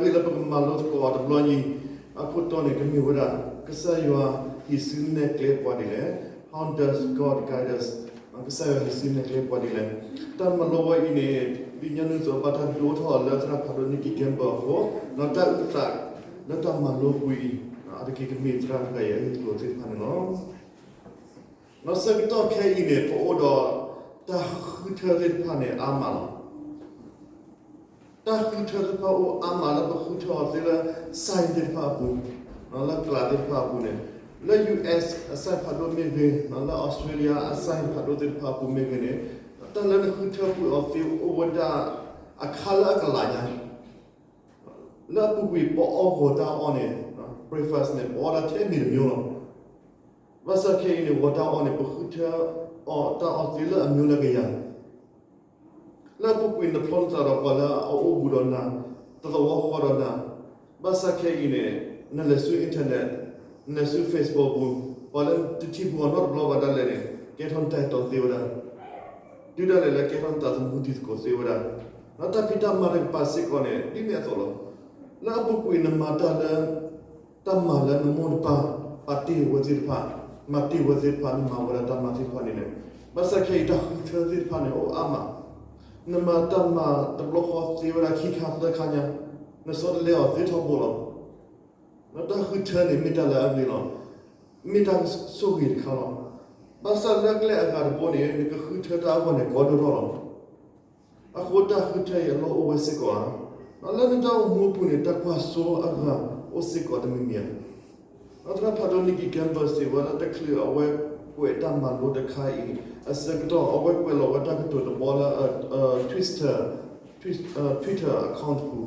ဂ့ၢ်လၢပကမၤလိသကိးတဘျီအံၤ အခိၣ်တီန့ၣ် ကမ့ၢ်ဝဲဒၣ် ကစၢ်ယွၤဟံးစုနဲၣ်ကျဲပှၤဒ်လဲၣ်. How does God guide us? ကစၢ်ယွၤဟံးစုနဲၣ်ကျဲပှၤဒ်လဲၣ်. တၢ်မၤလိဝဲအံၤန့ၣ် ဒ်ညီနုၢ်အသိး ဘၣ်တၢ်ဒိးထီၣ်လၢသရၣ်ဖးဒိၣ် Nicky Campbell အဃိ ဒီးတၢ်အုၣ်သးလၢတၢ်မၤလိပူၤအံၤ အတက့ၤကမ့ၢ်သရၣ်တဂၤအံၤအဂ့ၢ်အကျိၤသ့ၣ်တဖၣ်န့ၣ်လီၤ. ဒီးဆၢကတီၢ်ခဲအံၤန့ၣ် ပအိၣ်ဒီးတၢ်ဃုထၢသ့ၣ်တဖၣ်န့ၣ် အါမးလီၤ. တၢ်ဃုထၢသ့ၣ်တဖၣ်အိၣ်အါမးလၢပဃုထၢအီၤသ့လၢ sign သ့ၣ်တဖၣ်အပူၤ, လၢကျးသ့ၣ်တဖၣ်အပူၤန့ၣ်, လၢ U S အ sign ဖးဒိၣ်မ့ၢ်ဂ့ၤ, လၢ Australia အ sign ဖးဒိၣ်သ့ၣ်တဖၣ်အပူၤမ့ၢ်ဂ့ၤန့ၣ်, တၢ်လၢနဃုထၢကွံာ်အီၤသ့အိၣ်ဝဲဒၣ်အခါလၢအကလးညါ လၢအပူၤကွံာ်ပအီၣ်ဂီၤတၢ်အီၣ်န့ၣ်, breakfast န့ၣ် ပအီၣ်ဒၣ်ထဲမ့ၢ်တမံၤလီၤ. ဘၣ်ဆၣ်ခဲအံၤန့ၣ် ဂီၤတၢ်အီၣ်န့ၣ် ပဃုထၢအီၤတၢ်အီၣ်သ့လၢအမံၤလၢကယၤ လၢအပူၤကွံာ်နဖျီနသးဒီးပှၤလၢအအိၣ်ဘူးဒီးနၤ, တသဝီဃီဒီးနၤ, ဘၣ်ဆၣ်ခဲအံၤန့ၣ် နလဲၤဆူ internet, နလဲၤဆူ Facebook ပူၤ, ပှၤလၢတထံၣ်ဘူးအီၤနီတဘျီဘၣ်ဒၣ်လဲာ်န့ၣ် ကဲထီၣ်နတၢ်အဲၣ်တီသ့ဝဲဒၣ်, တုၤဒၣ်လဲာ်လၢကဲထီၣ်နသးသမူတံၤသကိးသ့ဝဲဒၣ်, ဒီးတၢ်ဖံးတၢ်မၤတကပၤစ့ၢ်ကီးန့ၣ် ဒ်န့ၣ်အသိးလီၤ. လၢအပူၤကွံာ်နမၤတၢ်လၢ တၢ်မၤလၢနမိၢ်နပၢ် ပာ်တ့ၢ်ဝဲသ့ၣ်တဖၣ်, မၤတ့ၢ်ဝဲသ့ၣ်တဖၣ် နမၤဝဲဒၣ်တၢ်မၤသ့ၣ်တဖၣ်န့ၣ်န့ၣ်, ဘၣ်ဆၣ်ခဲအံၤတၢ်ဃုထၢသ့ၣ်တဖၣ်န့ၣ် အိၣ်အါမး, နမၤတၢ်မၤတဘျီဃီသ့ဝဲဒၣ်ခံခါသၢခါညါ, နဆီတလဲအီၤသ့ထီဘိလီၤ. ဒီးတၢ်ဃုထၢန့ၣ်မ့ၢ်တၢ်လၢအဂ့ၤလီၤ, မ့ၢ်တၢ်ဆိၣ်ဂ့ၤတခါလီၤ. ဘၣ်ဆၣ်လၢကျဲအဂၤတဘိန့ၣ် နကဃုထၢတၢ်အဂီၢ်န့ၣ် ကီဒိၣ်ထီၣ်လီၤ. အဃိတၢ်ဃုထၢအံၤအလီၢ်အိၣ်ဝဲစ့ၢ်ကီးဧါ. ဒီးလၢနတၢ်အိၣ်မူအပူၤန့ၣ် တၢ်ကွၢ်စိအဂၤအိၣ်စ့ၢ်ကီးတမံၤမံၤဧါ. ဒီးသရၣ်ဖးဒိၣ် Nicky Campbell စံးဝဲလၢတချုးအဝဲကွဲးတၢ်မၤလိတခါအံၤ အဆၢကတီၢ် အဝဲကွဲးလီၤဝဲတၢ်ကတိၤတဘီလၢ Twitter, Twitter account ပူ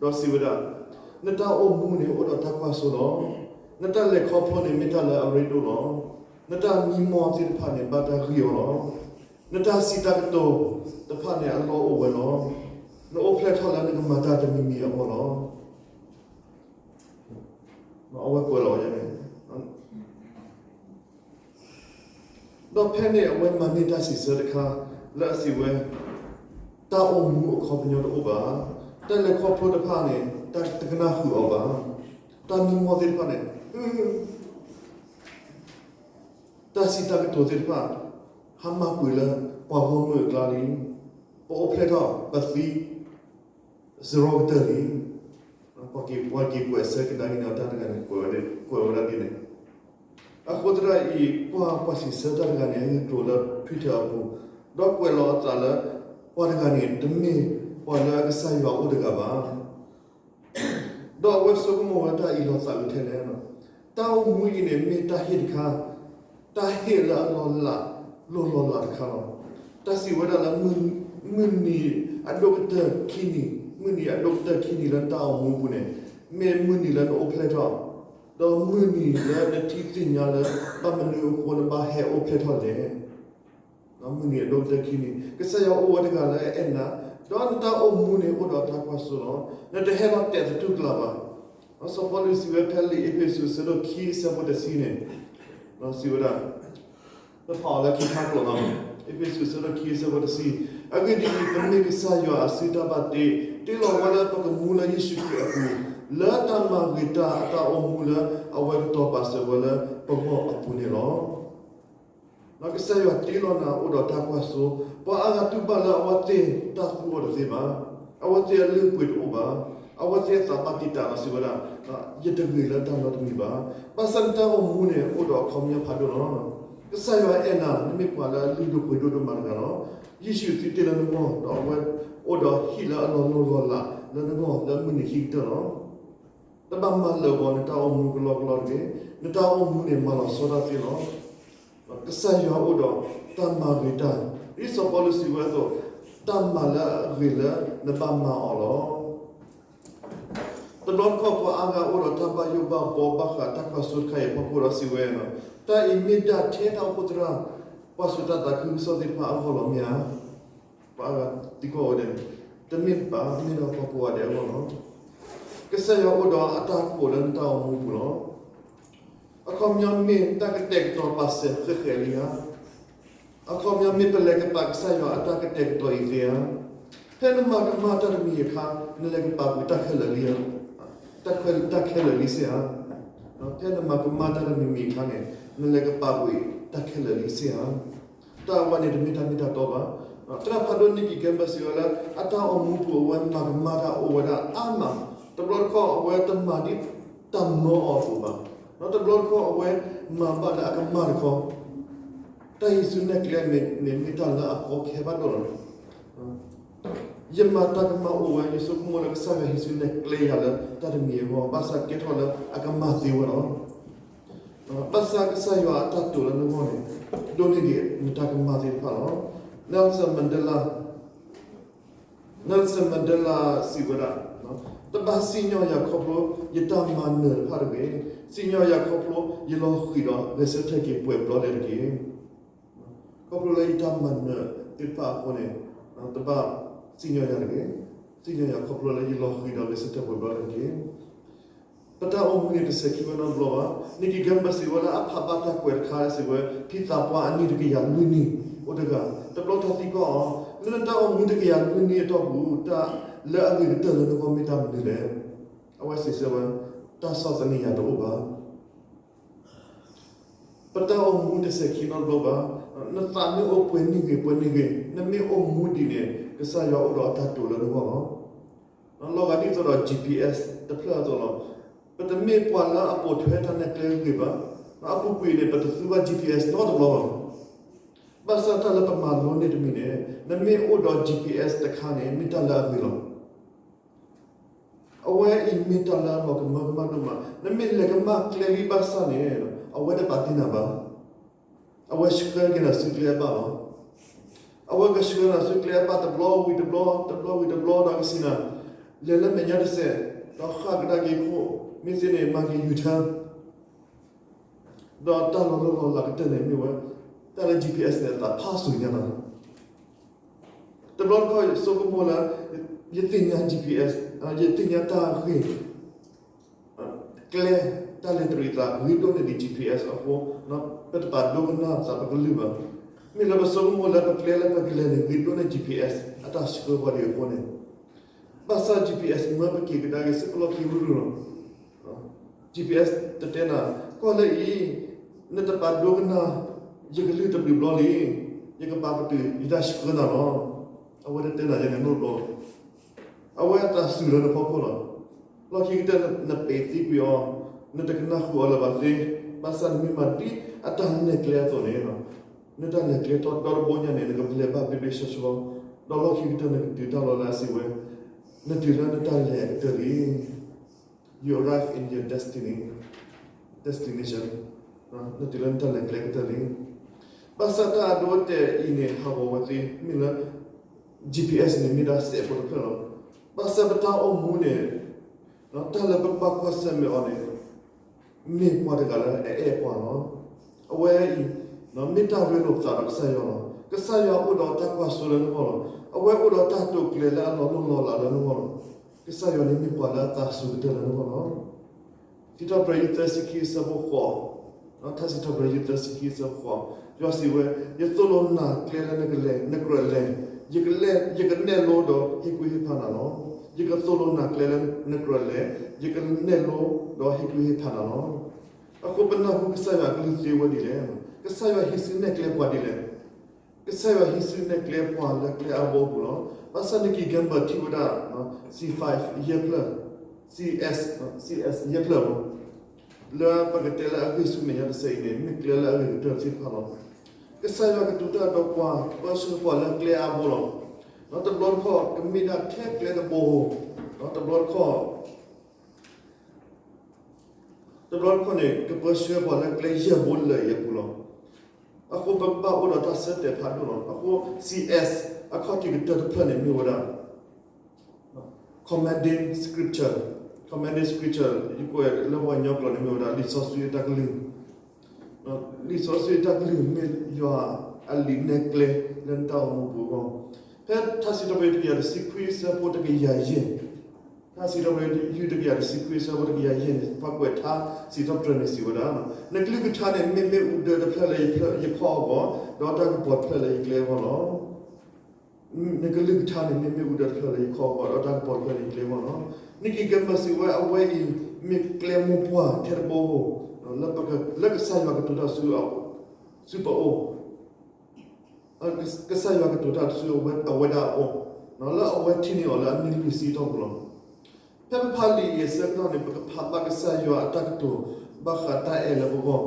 ၤ, ဒီးစံးဝဲဒၣ်, နတၢ်အိၣ်မူန့ၣ်အိၣ်ဒီးတၢ်ကွၢ်စိလီၤ. နတၢ်လဲၤခီဖျိန့ၣ်မ့ၢ်တၢ်လၢအရ့ဒိၣ်လီၤ. နတၢ်မံမီၢ်သ့ၣ်တဖၣ်န့ၣ် ဘၣ်တၢ်ဂံၢ်အီၤလီၤ. နတၢ်စံးတၢ်ကတိၤတဖၣ်န့ၣ် အလီၢ်အိၣ်ဝဲလီၤ. နအိၣ်ဖျဲၣ်ထီၣ်လၢနကမၤတၢ်တမံၤမံၤအဂီၢ်လီၤ. အဝဲကွဲးလီၤဝဲန့ၣ် ဒီးဖဲန့ၣ်အဝဲမၤန့ၢ်တၢ်စံးဆၢတခါ လၢအစံးဝဲ, တၢ်အိၣ်မူအခီပညီတအိၣ်ဘၣ်. တၢ်လဲၤခီဖျိတဖၣ်န့ၣ် တၢ်တကနၣ်ဃုာ်အီၤဘၣ်. တၢ်မံမီၢ်သ့ၣ်တဖၣ်န့ၣ် တၢ်စံးတၢ်ကတိၤသ့ၣ်တဖၣ် ဟါမၢ်ကွံာ်လၢပှၤဂီၢ်မုၢ်အကျါလံ. ပအိၣ်ဖျဲၣ်ထီၣ်ပသံ စရီကတၢၢ်လံ. ပှၤက့ၤကွဲးဆၢကဒါက့ၤန့ၣ် တၢ်တဂၤန့ၣ် ကွဲးဝဲဒၣ်ဒ်န့ၣ်. အဃိသတးအံၤ ကွၢ်ပှၤစံးဆၢတၢ်တဂၤန့ၣ် အဂ့ၢ်အကျိၤလၢ Twitter အပူၤ, ဒီးကွဲးလီၤအသးလၢ ပှၤတဂၤန့ၣ် တမ့ၢ်ပှၤလၢအကစၢ်ယွၤအိၣ်တဂၤဘၣ်. ဒီးအဝဲဆိကမိၣ်ဝဲတၢ်အံၤလီၤသးဝဲထဲလဲၣ်. တၢ်အိၣ်မူအံၤန့ၣ် မ့ၢ်တၢ်ဟ့ၣ်တခါ, တၢ်ဟ့ၣ်လၢအလီၤလး လီၤလီၤလးတခါလီၤ. တၢ်စံးဝဲဒၣ်လၢ မုၢ်နံၤအဒိၣ်ကတၢၢ်ခံနံၤ, မုၢ်နံၤအဒိၣ်ကတၢၢ်ခံနံၤလၢနတၢ်အိၣ်မူအပူၤန့ၣ် မ့ၢ်မုၢ်နံၤလၢနအိၣ်ဖျဲၣ်ထီၣ်, ဒီးမုၢ်နံၤလၢနထံၣ်သ့ၣ်ညါလၢ ဘၣ်မနုၤအဃိနဘၣ်ဟဲအိၣ်ဖျဲၣ်ထီၣ်လဲၣ်. မုၢ်နံၤအဒိၣ်ကတၢၢ်ခံနံၤ ကစၢ်ယွၤအိၣ်ဝဲတဂၤလၢအအဲၣ်နၤ, ဒီးနတၢ်အိၣ်မူန့ၣ်အိၣ်ဒီးတၢ်ကွၢ်စိလီၤ. နတဟဲလီၤတဲာ်သတူၢ်ကျးဘၣ်. စီၤပီလူးစံးဝဲဖဲလံာ်အ့းဖ့းစူးအဆၢဒိၣ်ခံအဆၢဖိတဆံန့ၣ်, စံးဝဲဒၣ်, ပဖးအီၤလၢခံခါကျိာ်လီၤ. အ့းဖ့းစူးအဆၢဒိၣ်ခံအဆၢဖိတဆံ, အဂ့ၢ်ဒ်အံၤ, ပမ့ၢ်ကစၢ်ယွၤအစုတၢ်ဘၣ်တ့, တ့လီၤဝဲလၢပကမူလၢယ့ၣ်ၡူးခရံာ်အပူၤ, လၢတၢ်မၤဂ့ၤတၢ်အတၢ်အိၣ်မူလၢအဝဲကတီၤပာ်စၢၤဝဲလၢပဂီၢ်အပူၤန့ၣ်လီၤ. ဒီးကစၢ်ယွၤတ့လီၤနၤအိၣ်ဒီးတၢ်ကွၢ်စိ, ပှၤအါဂၤတူၢ်ဘၣ်လၢအဝဲသ့ၣ်တၢ်သူအီၤတသ့ဘၣ်. အဝဲသ့ၣ်အလုၢ်အပှ့ၤတအိၣ်ဘၣ်. အဝဲသ့ၣ်အသးဘၣ်တံာ်တာ်လီၤစံးဝဲဒၣ်, ယတဂ့ၤလၢတၢ်နီတမံၤဘၣ်. ဘၣ်ဆၣ်နတၢ်အိၣ်မူန့ၣ် အိၣ်ဒီးအခီပညီဖးဒိၣ်လီၤ. ကစၢ်ယွၤအဲၣ်နၤ, နမ့ၢ်ပှၤလၢအလုၢ်ဒိၣ်ပှ့ၤဒိၣ်ဒိၣ်မးတဂၤလီၤ. ယ့ၣ်ၡူးသံတ့ၢ်လၢနဂီၢ်, ဒီးအဝဲအိၣ်ဒီးဟံၣ်လၢအလီၤလိၢ်လီၤလးလၢနဂီၢ်လၢမုၢ်နံၤခံကတၢၢ်လီၤ. တဘၣ်မၤလၢာ်ဂီၤနတၢ်အိၣ်မူကလီကလီတဂ့ၤ. နတၢ်အိၣ်မူန့ၣ်မၤလီၤဆီဒၣ်တၢ်သ့လီၤ. ကစၢ်ယွၤအိၣ်ဒီးတၢ်မၤဂ့ၤတၢ်, ဒ်စီၤပီလူးစံးဝဲအသိး, တၢ်မၤလၢအဂ့ၤလၢနဘၣ်မၤအီၤလီၤ. တဘျီတခီၣ်ပှၤအါဂၤအိၣ်ဒီးတၢ်ဘၣ်ယိၣ်ဘၣ်ဘီဘၣ်ဃးတၢ်ကွၢ်စိတခါအံၤအဖီခိၣ်ဒီးစံးဝဲ, တၢ်အံၤမ့ၢ်ဒၣ်ထဲတၢ်အိၣ်ဖှိၣ်သရၣ် ပှၤစိာ်တၢ်သးခုကစီၣ်သ့ၣ်တဖၣ်အဂီၢ်လီၤမ့ၢ်ဧါ. ပှၤအါဂၤသံကွၢ်ဝဲဒၣ်, တမ့ၢ်ဘၣ်, မ့ၢ်ဒၣ်ပှၤကိးဂၤဒဲးအဂီၢ်လီၤ. ကစၢ်ယွၤအိၣ်ဒီးအတၢ်ကိးလၢနတၢ်အိၣ်မူပူၤလီၤ. အခီပညီမ့ၢ်တၢ်ကတဲာ်ကတီၤပာ်စၢၤဃဲးဃဲးလံဧါ. အခီပညီမ့ၢ်ပလဲၤကပာ်ကစၢ်ယွၤအတၢ်ကတဲာ်ကတီၤအံၤသ့ဧါ. ဖဲနမၤကမၣ်တၢ်တမံၤအခါ, နလဲၤကပာ်ကွံာ်တၢ်ခဲလၢာ်လံ, တၢ်ခဲလၢာ်လံစ့ၢ်ဧါ. ဖဲနမၤကမၣ်တၢ်တမံၤမံၤအခါန့ၣ်, နလဲၤကပာ်ကွံာ်တၢ်ခဲလၢာ်လံစ့ၢ်ဧါ. တၢ်အဝဲန့ၣ်တမ့ၢ်တၢ်မ့ၢ်တၢ်တီဘၣ်. သရၣ်ဖးဒိၣ် Nicky Gumbel စံးဝဲလၢ အတၢ်အိၣ်မူပူၤအဝဲမၤကမၣ်တၢ်အိၣ်ဝဲဒၣ်အါမး, တဘျီတခီၣ်အဝဲတမၤဒ်တၢ်မၢအီၤအသိးဘၣ်, တဘျီတခီၣ်အဝဲမၤဘၣ်လၢအကမၣ်တခီ, တၢ်ဟံးစုနဲၣ်ကျဲန့ၣ်မ့ၢ်တၢ်လၢအကီခဲဘၣ်ဒိၣ်လီၤ. ယမၤတၢ်ကမၣ်အိၣ်ဝဲ, ယဆိကမိၣ်လၢကစၢ်ယွၤဟံးစုနဲၣ်ကျဲယၤလၢတၢ်တမံၤအဂီၢ်, ဘၣ်ဆၣ်ကဲထီၣ်လၢအကမၣ်သ့ဝဲလီၤ. ဘၣ်ဆၣ်ကစၢ်ယွၤအတၢ်တိာ်လၢနဂီၢ်န့ၣ်, ဒိၣ်န့ၢ်ဒံးနတၢ်ကမၣ်သ့ၣ်တဖၣ်လီၤ. Nelson Mandela, Nelson Mandela စံးဝဲဒၣ်, တဘၣ်စံၣ်ညီၣ်ယၤခီဖျိယတၢ်မၤနၢၤတဖၣ်တဂ့ၤ, စံၣ်ညီၣ်ယၤခီဖျိယလီၤဃံၤဒီးဂဲၤဆၢထၢၣ်က့ၤပှဲၤဘျီလဲၣ်တက့ၢ်. ခီဖျိလၢယတၢ်မၤနၢၤသ့ၣ်တဖၣ်အဃိန့ၣ်, တဘၣ်စံၣ်ညီၣ်ယၤတဂ့ၤ, စံၣ်ညီၣ်ယၤခီဖျိလၢယလီၤဃံၤဒီးဂဲၤဆၢထၢၣ်ပှဲၤဘျီလဲၣ်တက့ၢ်. ပတၢ်အိၣ်မူန့ၣ်တစဲၤခံဝဲနီတဘျီဘၣ်. Nicky Gumbel စံးဝဲလၢအဖးဘၣ်တၢ်ကွဲးတခါစံးဝဲ, ဖံသးပှၢ်အနံၣ်တကယၤလွံၢ်နံၣ်အိၣ်တဂၤ, တဘျီတၢ်သံကွၢ်အီၤ, လၢနတၢ်အိၣ်မူတကယၤလွံၢ်နံၣ်အတီၢ်ပူၤ, တၢ်လၢအဂ့ၤကတၢၢ်လၢနဂီၢ်မ့ၢ်တၢ်မနုၤလဲၣ်. အဝဲစံးဆၢဝဲ, တၢ်ဆီၣ်သနံးယၤတအိၣ်ဘၣ်. ပတၢ်အိၣ်မူတစဲၤခံနီတဘျီဘၣ်. နသးမ့ၢ်အိၣ်ပှဲၤနံၣ်ဂ့ၤပှဲၤနံၣ်ဂ့ၤ, နမ့ၢ်အိၣ်မူဒံးန့ၣ်, ကစၢ်ယွၤအိၣ်ဒီးအတၢ်တိာ်လၢနဂီၢ်လီၤ. လီၤဂာ်ဒ်သိးဒီး G P S တဖျၢၣ်အသိးလီၤ. ပတမ့ၢ်ပှၤလၢအပိာ်ထွဲတၢ်နဲၣ်ကျဲဂ့ၤဘၣ်. အပူၤကွံာ်န့ၣ် ပတသူဘၣ် G P S နီတဘျီဘၣ်. ဘၣ်ဆၣ်တၢ်လၢပမၤလိန့ၢ်တမံၤန့ၣ်, နမ့ၢ်အိၣ်ဒီး G P S တခါန့ၣ် မ့ၢ်တၢ်လၢအဂ့ၤလီၤ. အဝဲအံၤမ့ၢ်တၢ်လၢအလီၤကမၢကမၣ်ဒိၣ်မး, နမ့ၢ်လဲၤကမၣ်ကျဲလံဘၣ်ဆၣ်န့ၣ်, အဝဲတပာ်တ့ၢ်နၤဘၣ်. အဝဲဆှၢက့ၤနၤဆူကျဲအဘၣ်လီၤ. အဝဲကဆှၢနၤဆူကျဲအဘၣ်တဘျီဝံၤတဘျီ, တဘျီဝံၤတဘျီဒီးကစံးနၤ, လဲၤလၢမဲာ်ညါတစဲး, ဒီးဃၣ်ကဒါက့ၤခိၣ်, မ့ၢ်သ့န့ၣ် မၤက့ၤ U-turn ဒီးတၢ်လီၤလိၢ်လီၤလးကတၢၢ်န့ၣ်မ့ၢ်ဝဲ, တၢ်လၢ G P S န့ၣ် အသးဖးစူၤညါလီၤ. တဘျီတခီၣ်ယဆိကမိၣ်လၢ ယသ့ၣ်ညါ G P S, ယသ့ၣ်ညါတၢ်ဂ့ၢ် ကျဲ, တၢ်လဲၤတရံးသးဂ့ၤဒိၣ်န့ၢ်ဒံး G P S အဃိ, ပတပာ်ဒိကနၣ်သးပကလုၢ်ဘၣ်. မ့ၢ်လၢပဆိကမိၣ်လၢပကျဲလၢပကလဲၤန့ၣ် ဂ့ၤဒိၣ်န့ၢ် G P S အတၢ်ဆှၢပှၤဒံးအဃိန့ၣ်, ဘၣ်ဆၣ် G P S မၢပက့ၤကဒါက့ၤစ့ၢ်ကီးလီၢ်ခံကရူၢ်လီၤ. G P S တတဲနၤ, ကွၢ်လၢအံၤ, နတပာ်ဒိကနၣ်, ယကလုၢ်တဘျုးဘျီလံ, ယကပာ်ပတုာ်ယတၢ်ဆှၢနၤလီၤ. အဝဲတတဲနၤယဲန့ၣ်နီတဘျီ အဝဲအသးစူၤလၢနဖီခိၣ်လီၤ. လီၢ်ခံကတၢၢ်နပ့းသံကွံာ်အီၤ, နတကနၣ်ဃုာ်အီၤလၢၤဘၣ်သ့, ဘၣ်ဆၣ်နမ့ၢ်မၤဒ်အတၢ်နဲၣ်ကျဲအသိးန့ၣ်, နတၢ်နဲၣ်ကျဲတီတီတဘိညါန့ၣ် နကပလဲၤဘၣ်ဘ့ဘ့ဆှီဆှီ, ဒီးလီၢ်ခံကတၢၢ်နကတုၤတၢ်လီၢ်လၢအစံးဝဲ, နတုၤလၢနတၢ်လဲၤကတၢၢ်လံ. You arrive in your destiny, destination. နတုၤလၢနတၢ်လဲၤကျဲကတၢၢ်လံ. ဘၣ်ဆၣ်တၢ်အဒိအတဲာ်အံၤန့ၣ် ဟးဂီၤဝဲသ့, မ့ၢ်လၢ G P S န့ၣ်မ့ၢ်ဒၣ်စဲးဖိတဖျၢၣ်လီၤ. ဘၣ်ဆၣ်ပတၢ်အိၣ်မူန့ၣ်, တၢ်လၢပကဘၣ်ကွၢ်ဆၢၣ်မဲာ်အီၤန့ၣ်, မ့ၢ်ပှၤတဂၤလၢအအဲၣ်ပှၤလီၤ. အဝဲအံၤ, မ့ၢ်တၢ်ရ့လိာ်ပသးဒီးကစၢ်ယွၤလီၤ. ကစၢ်ယွၤအိၣ်ဒီးတၢ်ကွၢ်စိလၢနဂီၢ်လီၤ. အဝဲအိၣ်ဒီးတၢ်တိာ်ကျဲၤလၢအလီၤလိၢ်လီၤလးလၢနဂီၢ်လီၤ. ကစၢ်ယွၤန့ၣ်မ့ၢ်ပှၤလၢအသးစူၤကတၢၢ်လၢနဂီၢ်လီၤ. စံးထီၣ်ပတြၢၤ ယုၢ်သၢဆံခံ အဆၢဖိဃိး, ထါစံးထီၣ်ပတြၢၤ ယုၢ်သၢဆံခံ အဆၢဖိဃိး, ယွၤစံးဝဲ, ယသိၣ်လိနာ်ကျဲလၢနကလဲၤ, နကြၢးလဲၤ, ယကနဲၣ်လိဒီးဟ့ၣ်ကူၣ်ဟ့ၣ်ဖးနၤလီၤ. ယကသိၣ်လိနာ်ကျဲလၢနကြၢးလဲၤ, ယကနဲၣ်လိဒီးဟ့ၣ်ကူၣ်ဟ့ၣ်ဖးနၤလီၤ. အဃိပနၢ်ဟူကစၢ်ယွၤအကလုၢ်သ့ဝဲဒ်လဲၣ်. ကစၢ်ယွၤဟံးစုနဲၣ်ကျဲပှၤဒ်လဲၣ်. ကစၢ်ယွၤဟံးစုနဲၣ်ကျဲပှၤလၢကျဲအါဘိအပူၤလီၤ. ဘၣ်ဆၣ် Nicky Gumbel ထံၣ်ဝဲဒၣ် C five ယဲၢ်ဖျၢၣ်, CS, CS ယဲၢ်ဖျၢၣ်လီၤ. လၢပကတဲလၢအဂ့ၢ်ဆူမဲာ်ညါတစဲးအံၤန့ၣ် မ့ၢ်ကျဲလၢအဂ့ၤကတၢၢ်သ့ၣ်တဖၣ်လီၤ. ကစၢ်ယွၤကတိၤတၢ်ဒီးပှၤ, ပၢဆှၢပှၤလၢကျဲအါဘိလီၤ. ဒီးတဘျီတခီၣ် ကမ့ၢ်ဒၣ်ထဲကျဲတဘိ, ဒီးတဘျီတခီၣ် တဘျီတခီၣ်န့ၣ် ကပၢဆှၢပှၤလၢကျဲယဲၢ်ဘိလၢာ်အံၤအပူၤလီၤ. အဃိပကဘၣ်အိၣ်ဒီးတၢ်ဆၢတဲာ်ဖးဒိၣ်လီၤ. အဃိ CS အခီၣ်ထံးကတၢၢ်တဖျၢၣ်န့ၣ် မ့ၢ်ဝဲဒၣ် commanding scripture, commanding scripture ယကွဲးလၢပှၤကညီကျိာ်န့ၣ်မ့ၢ်ဝဲဒၣ် လံာ်စီဆှံအတၢ်ကလုၢ်, လံာ်စီဆှံအတၢ်ကလုၢ်မ့ၢ်ယွၤအလံာ်နဲၣ်ကျဲလၢနတၢ်အိၣ်မူပူၤအဂီၢ်, ဖဲထါစံးထီၣ်ပတြၢၤတကယၤတဆံခွံအဆၢဖိတကယၤယဲၢ်, ထါစံးထီၣ်ပတြၢၤတကယၤတဆံခွံအဆၢဖိတကယၤယဲၢ်န့ၣ် ပှၤကွဲးထါစံးထီၣ်ပတြၢၤန့ၣ်စံးဝဲဒၣ်, နကလုၢ်ကထါန့ၣ် မ့မ့ၢ်အူဒၢတဖျၢၣ်လၢယခီၣ်အဂီၢ်, ဒီးတၢ်ကပီၤတဖျၢၣ်လၢယကျဲအဂီၢ်လီၤ. နကလုၢ်ကထါန့ၣ် မ့မ့ၢ်အူဒၢတဖျၢၣ်လၢယခီၣ်အဂီၢ် ဒီးတၢ်ကပီၤတဖျၢၣ်လၢယကျဲအဂီၢ်လီၤ. Nicky Gumbel စံးဝဲ အဝဲအံၤမ့ၢ်ကျဲမိၢ်ပှၢ်ထဲတဘိဧိၤ လၢကစၢ်ယွၤကတိၤတၢ်ဆူအပအိၣ်, ကစၢ်ယွၤကတိၤတၢ်ဆူအဝဲဒၣ်အအိၣ်, လၢအဝဲထံၣ်န့ၢ်အီၤလၢအနံၣ်လွံၢ်ဆံအတီၢ်ပူၤလီၤ. ဖဲပဖးလံာ်အံၤအဆၢကတီၢ်န့ၣ် ပကဖးဘၣ်ကစၢ်ယွၤအတၢ်ကတိၤ ဘၣ်ဃးတၢ်အဲၣ်လၢပဂီၢ်,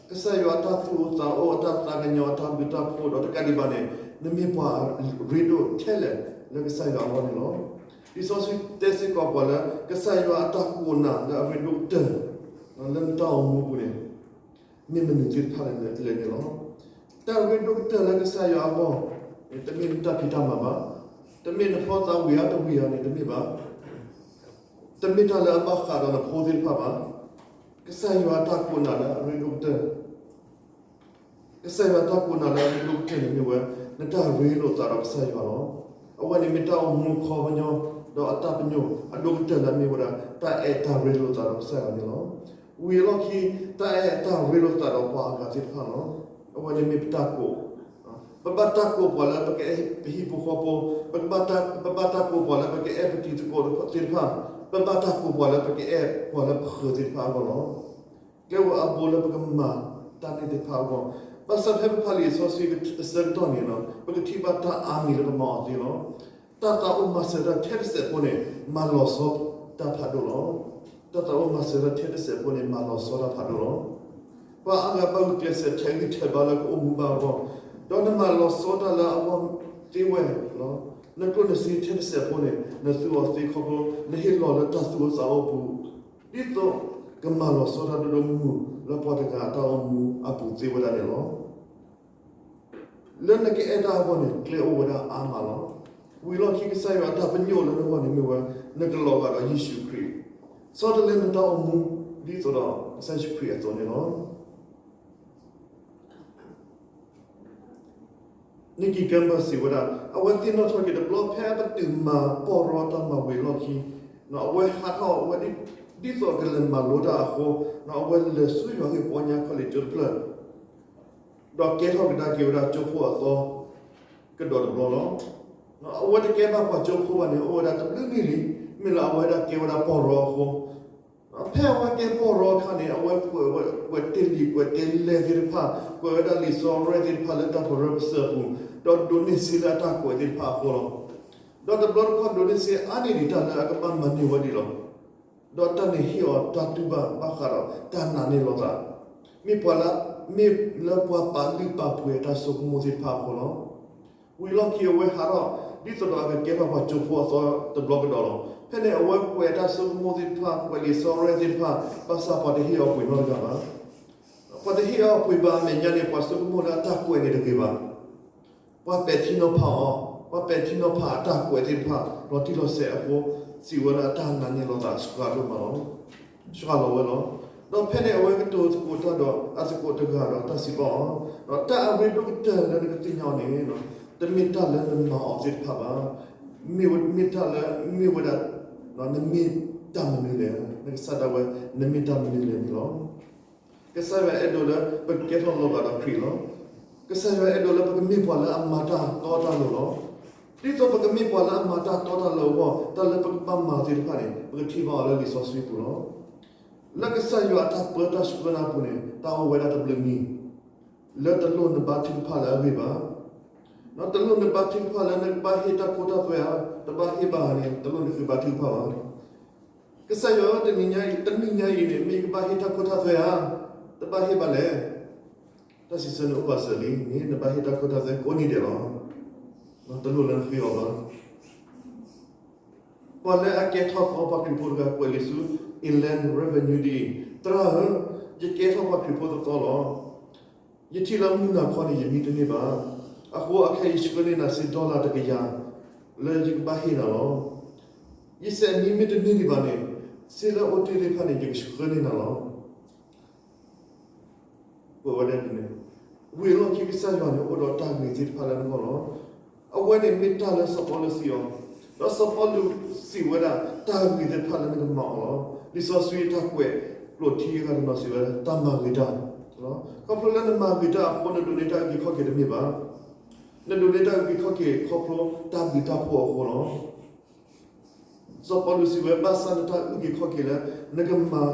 ကစၢ်ယွၤအတၢ်သူၣ်အိၣ်သးအိၣ် အတၢ်သးကညီၤ အတၢ်ဘျုးတၢ်ဖှိၣ် ဒီးတကးဒံးဘၣ်န့ၣ် နမ့ၢ်ပှၤရ့ဒိၣ်ထဲလဲၣ်လၢကစၢ်ယွၤအဂီၢ်န့ၣ်လီၤ. လံာ်စီဆှံတဲစ့ၢ်ကီးပှၤလၢ ကစၢ်ယွၤအတၢ်ကိးနၤလၢအရ့ဒိၣ်ကတၢၢ် လၢနတၢ်အိၣ်မူအပူၤန့ၣ် မ့ၢ်မနုၤသ့ၣ်တဖၣ်လဲၣ်န့ၣ်လီၤ. တၢ်ရ့ဒိၣ်ကတၢၢ်လၢကစၢ်ယွၤအဂီၢ်န့ၣ် တမ့ၢ်နတၢ်ဖံးတၢ်မၤဘၣ်, တမ့ၢ်နဖိသၣ်ဝံၤဧါတဝံၤဧါန့ၣ် တမ့ၢ်ဘၣ်, တမ့ၢ်တၢ်လၢအဘၣ်ဃးဒီးနဖိသ့ၣ်တဖၣ်ဘၣ်. ကစၢ်ယွၤအတၢ်ကိးနၤလၢအရ့ဒိၣ်ကတၢၢ် ကစၢ်ယွၤအတၢ်ကိးနၤလၢအရ့ဒိၣ်ကတၢၢ်န့ၣ်မ့ၢ်ဝဲ နတၢ်ရ့လိာ်သးဒီးကစၢ်ယွၤလီၤ. အဝဲန့ၣ်မ့ၢ်တၢ်အိၣ်မူအခီပညီ ဒီးအတၢ်ပညိၣ်အဒိၣ်ကတၢၢ်လၢအမ့ၢ်ဝဲဒၣ် တၢ်အဲၣ်တၢ်ရ့လိာ်သးဒီးကစၢ်ယွၤန့ၣ်လီၤ. ဝံၤအလီၢ်ခံ တၢ်အဲၣ်တၢ်ရ့လိာ်သးဒီးပှၤအဂၤသ့ၣ်တဖၣ်လီၤ. အဝဲန့ၣ်မ့ၢ်ပတၢ်ကိး ပဘၣ်တၢ်ကိးပှၤလၢပကအဲၣ်ပဟံၣ်ဖိဃီဖိ, ပကဘၣ်တၢ်, ပဘၣ်တၢ်ကိးပှၤလၢပကအဲၣ်ပတံၤသကိးသ့ၣ်တဖၣ်, ပဘၣ်တၢ်ကိးပှၤလၢပကအဲၣ်ပှၤလၢပဃၢၤသ့ၣ်တဖၣ်အဂီၢ်လီၤ. ကဲဝဲအဘိလၢပကမၤတၢ်န့ၣ်သ့ၣ်တဖၣ်အဂီၢ်, ဘၣ်ဆၣ်ဖဲပဖးလံာ်စီဆှံအဆၢကတီၢ်န့ၣ် ပကထံၣ်ဘၣ်တၢ်အါမံၤလၢပမၤအီၤသ့လီၤ. တၢ်သးအိၣ်မၤစၢၤတၢ်ထဲတစဲးဖိန့ၣ် မၤလီၤဆီတၢ်ဖးဒိၣ်လီၤ. တၢ်သးအိၣ်မၤစၢၤတၢ်ထဲတစဲးဖိန့ၣ် မၤလီၤဆီတၢ်ဖးဒိၣ်လီၤ. ပှၤအါဂၤဘၣ်ဂုာ်ကျဲးစၢးထဲးဂံၢ်ထဲးဘါလၢကအိၣ်မူဘၣ်အဂီၢ်, ဒီးနမၤလီၤဆီတၢ်လၢအဂီၢ်သ့ဝဲလီၤ. နကျိၣ်နစ့ထဲတစဲးဖိန့ၣ် နသူအီၤသ့ခီဖျိ နဟ့ၣ်လီၤလၢတၢ်သူၣ်အိၣ်သးအိၣ်အပူၤ, ဒ်သိးကမၤလီၤဆီတၢ်ဒိၣ်ဒိၣ်မုၢ်မုၢ်လၢပှၤတဂၤအတၢ်အိၣ်မူအပူၤသ့ဝဲဒၣ်န့ၣ်လီၤ. လၢနကအဲၣ်တၢ်အဂီၢ်န့ၣ် ကျဲအိၣ်ဝဲဒၣ်အါမးလီၤ. ဝံၤလီၢ်ခံကစၢ်ယွၤအတၢ်ပညိၣ်လၢနဂီၢ်န့ၣ်မ့ၢ်ဝဲ နကလီၤဂာ်ဒီးယ့ၣ်ၡူးခရံာ်, ဆီတလဲနတၢ်အိၣ်မူ ဒ်သိးဒီးကစၢ်ယ့ၣ်ၡူးခရံာ်အသိးန့ၣ်လီၤ. Nicky Gumbel စံးဝဲဒၣ် အဝဲသ့ၣ်နီၣ်ထီၣ်က့ၤတဘျီဖဲအပတုာ်မၤပီၢ်ရီတၢ်မၤဝံၤအလီၢ်ခံ, အဝဲဟးထီၣ်ဝဲ ဒ်သိးကလဲၤမၤလိတၢ်အဃိ, အဝဲလဲၤဆူယွၤဂ့ၢ်ပီညါခီၣ်လ့ၣ်ကၠိတဖျၢၣ် ဒီးကဲထီၣ်ကဒါက့ၤဝဲဒၣ်ကၠိဖိအသီ ကဒီးတဘျီလီၤ. အဝဲတကဲဘၣ်ပှၤကၠိဖိဘၣ်န့ၣ် အိၣ်ဝဲဒၣ်တဘျုးနံၣ်လံ, မ့ၢ်လၢအဝဲဒၣ်ကဲဝဲဒၣ်ပီၢ်ရီအဃိ, ဖဲအဝဲကဲပီၢ်ရီအခါန့ၣ် အဝဲကွဲးဝဲ ကွဲးတ့ၢ်လံာ်ကွဲးတ့ၢ်လဲၢ်သ့ၣ်တဖၣ်, ကွဲးဝဲဒၣ်လံာ်စီဆှံသ့ၣ်တဖၣ်လၢတၢ်ပရၢပစၢၤအပူၤ, ဒီးဒိးန့ၢ်စ့လၢအတၢ်ကွဲးသ့ၣ်တဖၣ်အဃိလီၤ. ဒီးတဘျီတခီၣ်ဒိးန့ၢ်စ့အါန့ၢ်ဒံးတၢ်လၢအကဘၣ်မၤန့ၢ်ဝဲဒၣ်လီၤ. ဒီးတၢ်န့ၣ်ဟ့ၣ်အီၤတၢ်တူၢ်ဘၣ်ဘၣ်ဃးဒီးတၢ်နာ်န့ၢ်လီၤသး, မ့ၢ်ပှၤလၢ မ့ၢ်လၢပှၤပာ်လုၢ်ပာ်ပှ့ၤအတၢ်ဆိကမိၣ်သ့ၣ်တဖၣ်အဃိလီၤ. ဝံၤလီၢ်ခံအဝဲဟးထီၣ် ဒ်သိးဒီးအကကဲထီၣ်ပှၤကၠိဖိအသီတဘျီကဒီးလီၤ. ဖဲန့ၣ်အဝဲကွဲးတၢ်ဆိကမိၣ်သ့ၣ်တဖၣ် ကွဲးလံာ်စီဆှံသ့ၣ်တဖၣ် ဘၣ်ဆၣ်ပှၤတဟ့ၣ်အီၤပှ့ၤနီတဂၤဘၣ်. ပှၤတဟ့ၣ်အီၤပှ့ၤဘၣ်အမဲာ်ညါန့ၣ် ပှၤဆိကမိၣ်လၢအတၢ်ကွဲးန့ၣ်တဂ့ၤဘၣ်. ပှၤပဲာ်ထံနီၤဖးအီၤ, ပှၤပဲာ်ထံနီၤဖးအတၢ်ကွဲးသ့ၣ်တဖၣ် လီၤတံၢ်လီၤဆဲးအဃိ, စံးဝဲလၢအတၢ်နာ်န့ၢ်လီၤသးစှၤဒိၣ်မးလီၤ. စှၤလီၤဝဲလီၤ. ဒီးဖဲန့ၣ်အဝဲကတိၤသကိးတၢ်ဒီးအသကိးတဂၤဒီးတၢ်စံးဘၣ်အီၤ, ဒီးတၢ်အရ့ဒိၣ်ကတၢၢ်လၢနကသ့ၣ်ညါအီၤန့ၣ် တမ့ၢ်တၢ်လၢနမၤအီၤသ့ၣ်တဖၣ်ဘၣ်. မ့ၢ်ဝဲ မ့ၢ်တၢ်လၢ မ့ၢ်ဝဲဒၣ် နမ့ၢ်တၢ်မနုၤလဲၣ်, နကစၢ်ဒၣ်ဝဲ နမ့ၢ်တၢ်မနုၤလဲၣ်န့ၣ်လီၤ. ကစၢ်ယွၤအဲၣ်ဒိးလၢပကကဲထီၣ်လီၤဂာ်ဒီးခရံာ်လီၤ. ကစၢ်ယွၤအဲၣ်ဒိးလၢပကမ့ၢ်ပှၤလၢအမၤတၢ်တီတၢ်လိၤလီၤ. ဒ်သိးပကမ့ၢ်ပှၤလၢအမၤတၢ်တီတၢ်လိၤအဂီၢ် တၢ်လၢပကဘၣ်မၤသ့ၣ်တဖၣ်န့ၣ် ပကထံၣ်ဘၣ်အီၤလၢလံာ်စီဆှံပူၤလီၤ. လၢကစၢ်ယွၤအတၢ်ပၢတၢ်ဆှၢနၤအပူၤန့ၣ် တၢ်အိၣ်ဝဲဒၣ်တဘျုးမံၤ လၢတလိၣ်နဘါထုကဖၣ်လၢအဂ့ၢ်ဘၣ်. တလိၣ်နဘါထုကဖၣ်လၢနကဘၣ်ဟ့ၣ်တၢ်ခိတၢ်သွဲဧါ, တဘၣ်ဟ့ၣ်ဘၣ်ဧါန့ၣ် တလိၣ်နဃ့ဘါထုကဖၣ်ဘၣ်. ကစၢ်ယွၤဧၢ, တနံၤညါအံၤ, တနံၤညါအံၤန့ၣ် မ့ၢ်ယကဘၣ်ဟ့ၣ်တၢ်ခိတၢ်သွဲဧါ, တဘၣ်ဟ့ၣ်ဘၣ်လဲၣ်. တၢ်စံးဆၢန့ၣ်အိၣ်ဘၣ်စၢၤလံန့ၣ် နဘၣ်ဟ့ၣ်တၢ်ခိတၢ်သွဲကိးနံၤဒဲးလီၤ. တလိၣ်လၢနဃ့အီၤဘၣ်. ပှၤလၢအကဲထီၣ်သီပှၤခရံာ်ဖိတဂၤ ကွဲးလံာ်ဆူ Inland Revenue ဒ်အံၤ, သရၣ်ဧၢ, ယကဲထီၣ်ပှၤခရံာ်ဖိတသီလီၤ. ယထံၣ်လၢမုၢ်နၤခီန့ၣ် ယမံတန့ၢ်ဘၣ်. အဃိအခဲအံၤ ယဆှၢန့ၢ်နၤစ့ဒီလၣ်တကယၤ လၢယကဘၣ်ဟ့ၣ်နၤလီၤ. ယစဲးမံမ့ၢ်တန့ၢ်ဒံးဘၣ်န့ၣ် စ့လၢအအိၣ်တ့ၢ်သ့ၣ်တဖၣ်န့ၣ် ယကဆှၢန့ၢ်နၤလီၤ. ကွဲးဝဲဒၣ်ဒ်န့ၣ်, ဝံၤအလီၢ်ခံကစၢ်ယွၤန့ၣ် အိၣ်ဒီးတၢ်ဂ့ၤသ့ၣ်တဖၣ်လၢနဂီၢ်လီၤ. အဝဲန့ၣ်မ့ၢ်တၢ်လၢစီၤပီလူးစံးအီၤ, ဒီးစီၤပီလူးစံးဝဲဒၣ် တၢ်ဂ့ၤသ့ၣ်တဖၣ်လၢနကမၤအီၤလီၤ. လံာ်စီဆှံအတၢ်ကွဲးကျိာ်ထံအဂၤတနီၤစံးဝဲဒၣ် တၢ်မၤဂ့ၤတၢ်, ခီဖျိလၢနမၤဂ့ၤတၢ်အဃိ နဒိးန့ၢ်တၢ်အုၣ်က့ၤခီၣ်က့ၤတမ့ၢ်ဘၣ်. နဒိးန့ၢ်တၢ်အုၣ်က့ၤခီၣ်က့ၤခီဖျိတၢ်ဘျုးတၢ်ဖှိၣ်အဃိလီၤ. စီၤပီလူးစံးဝဲ ဘၣ်ဆၣ်နတၢ်အုၣ်က့ၤခီၣ်က့ၤလၢ နကမၤ,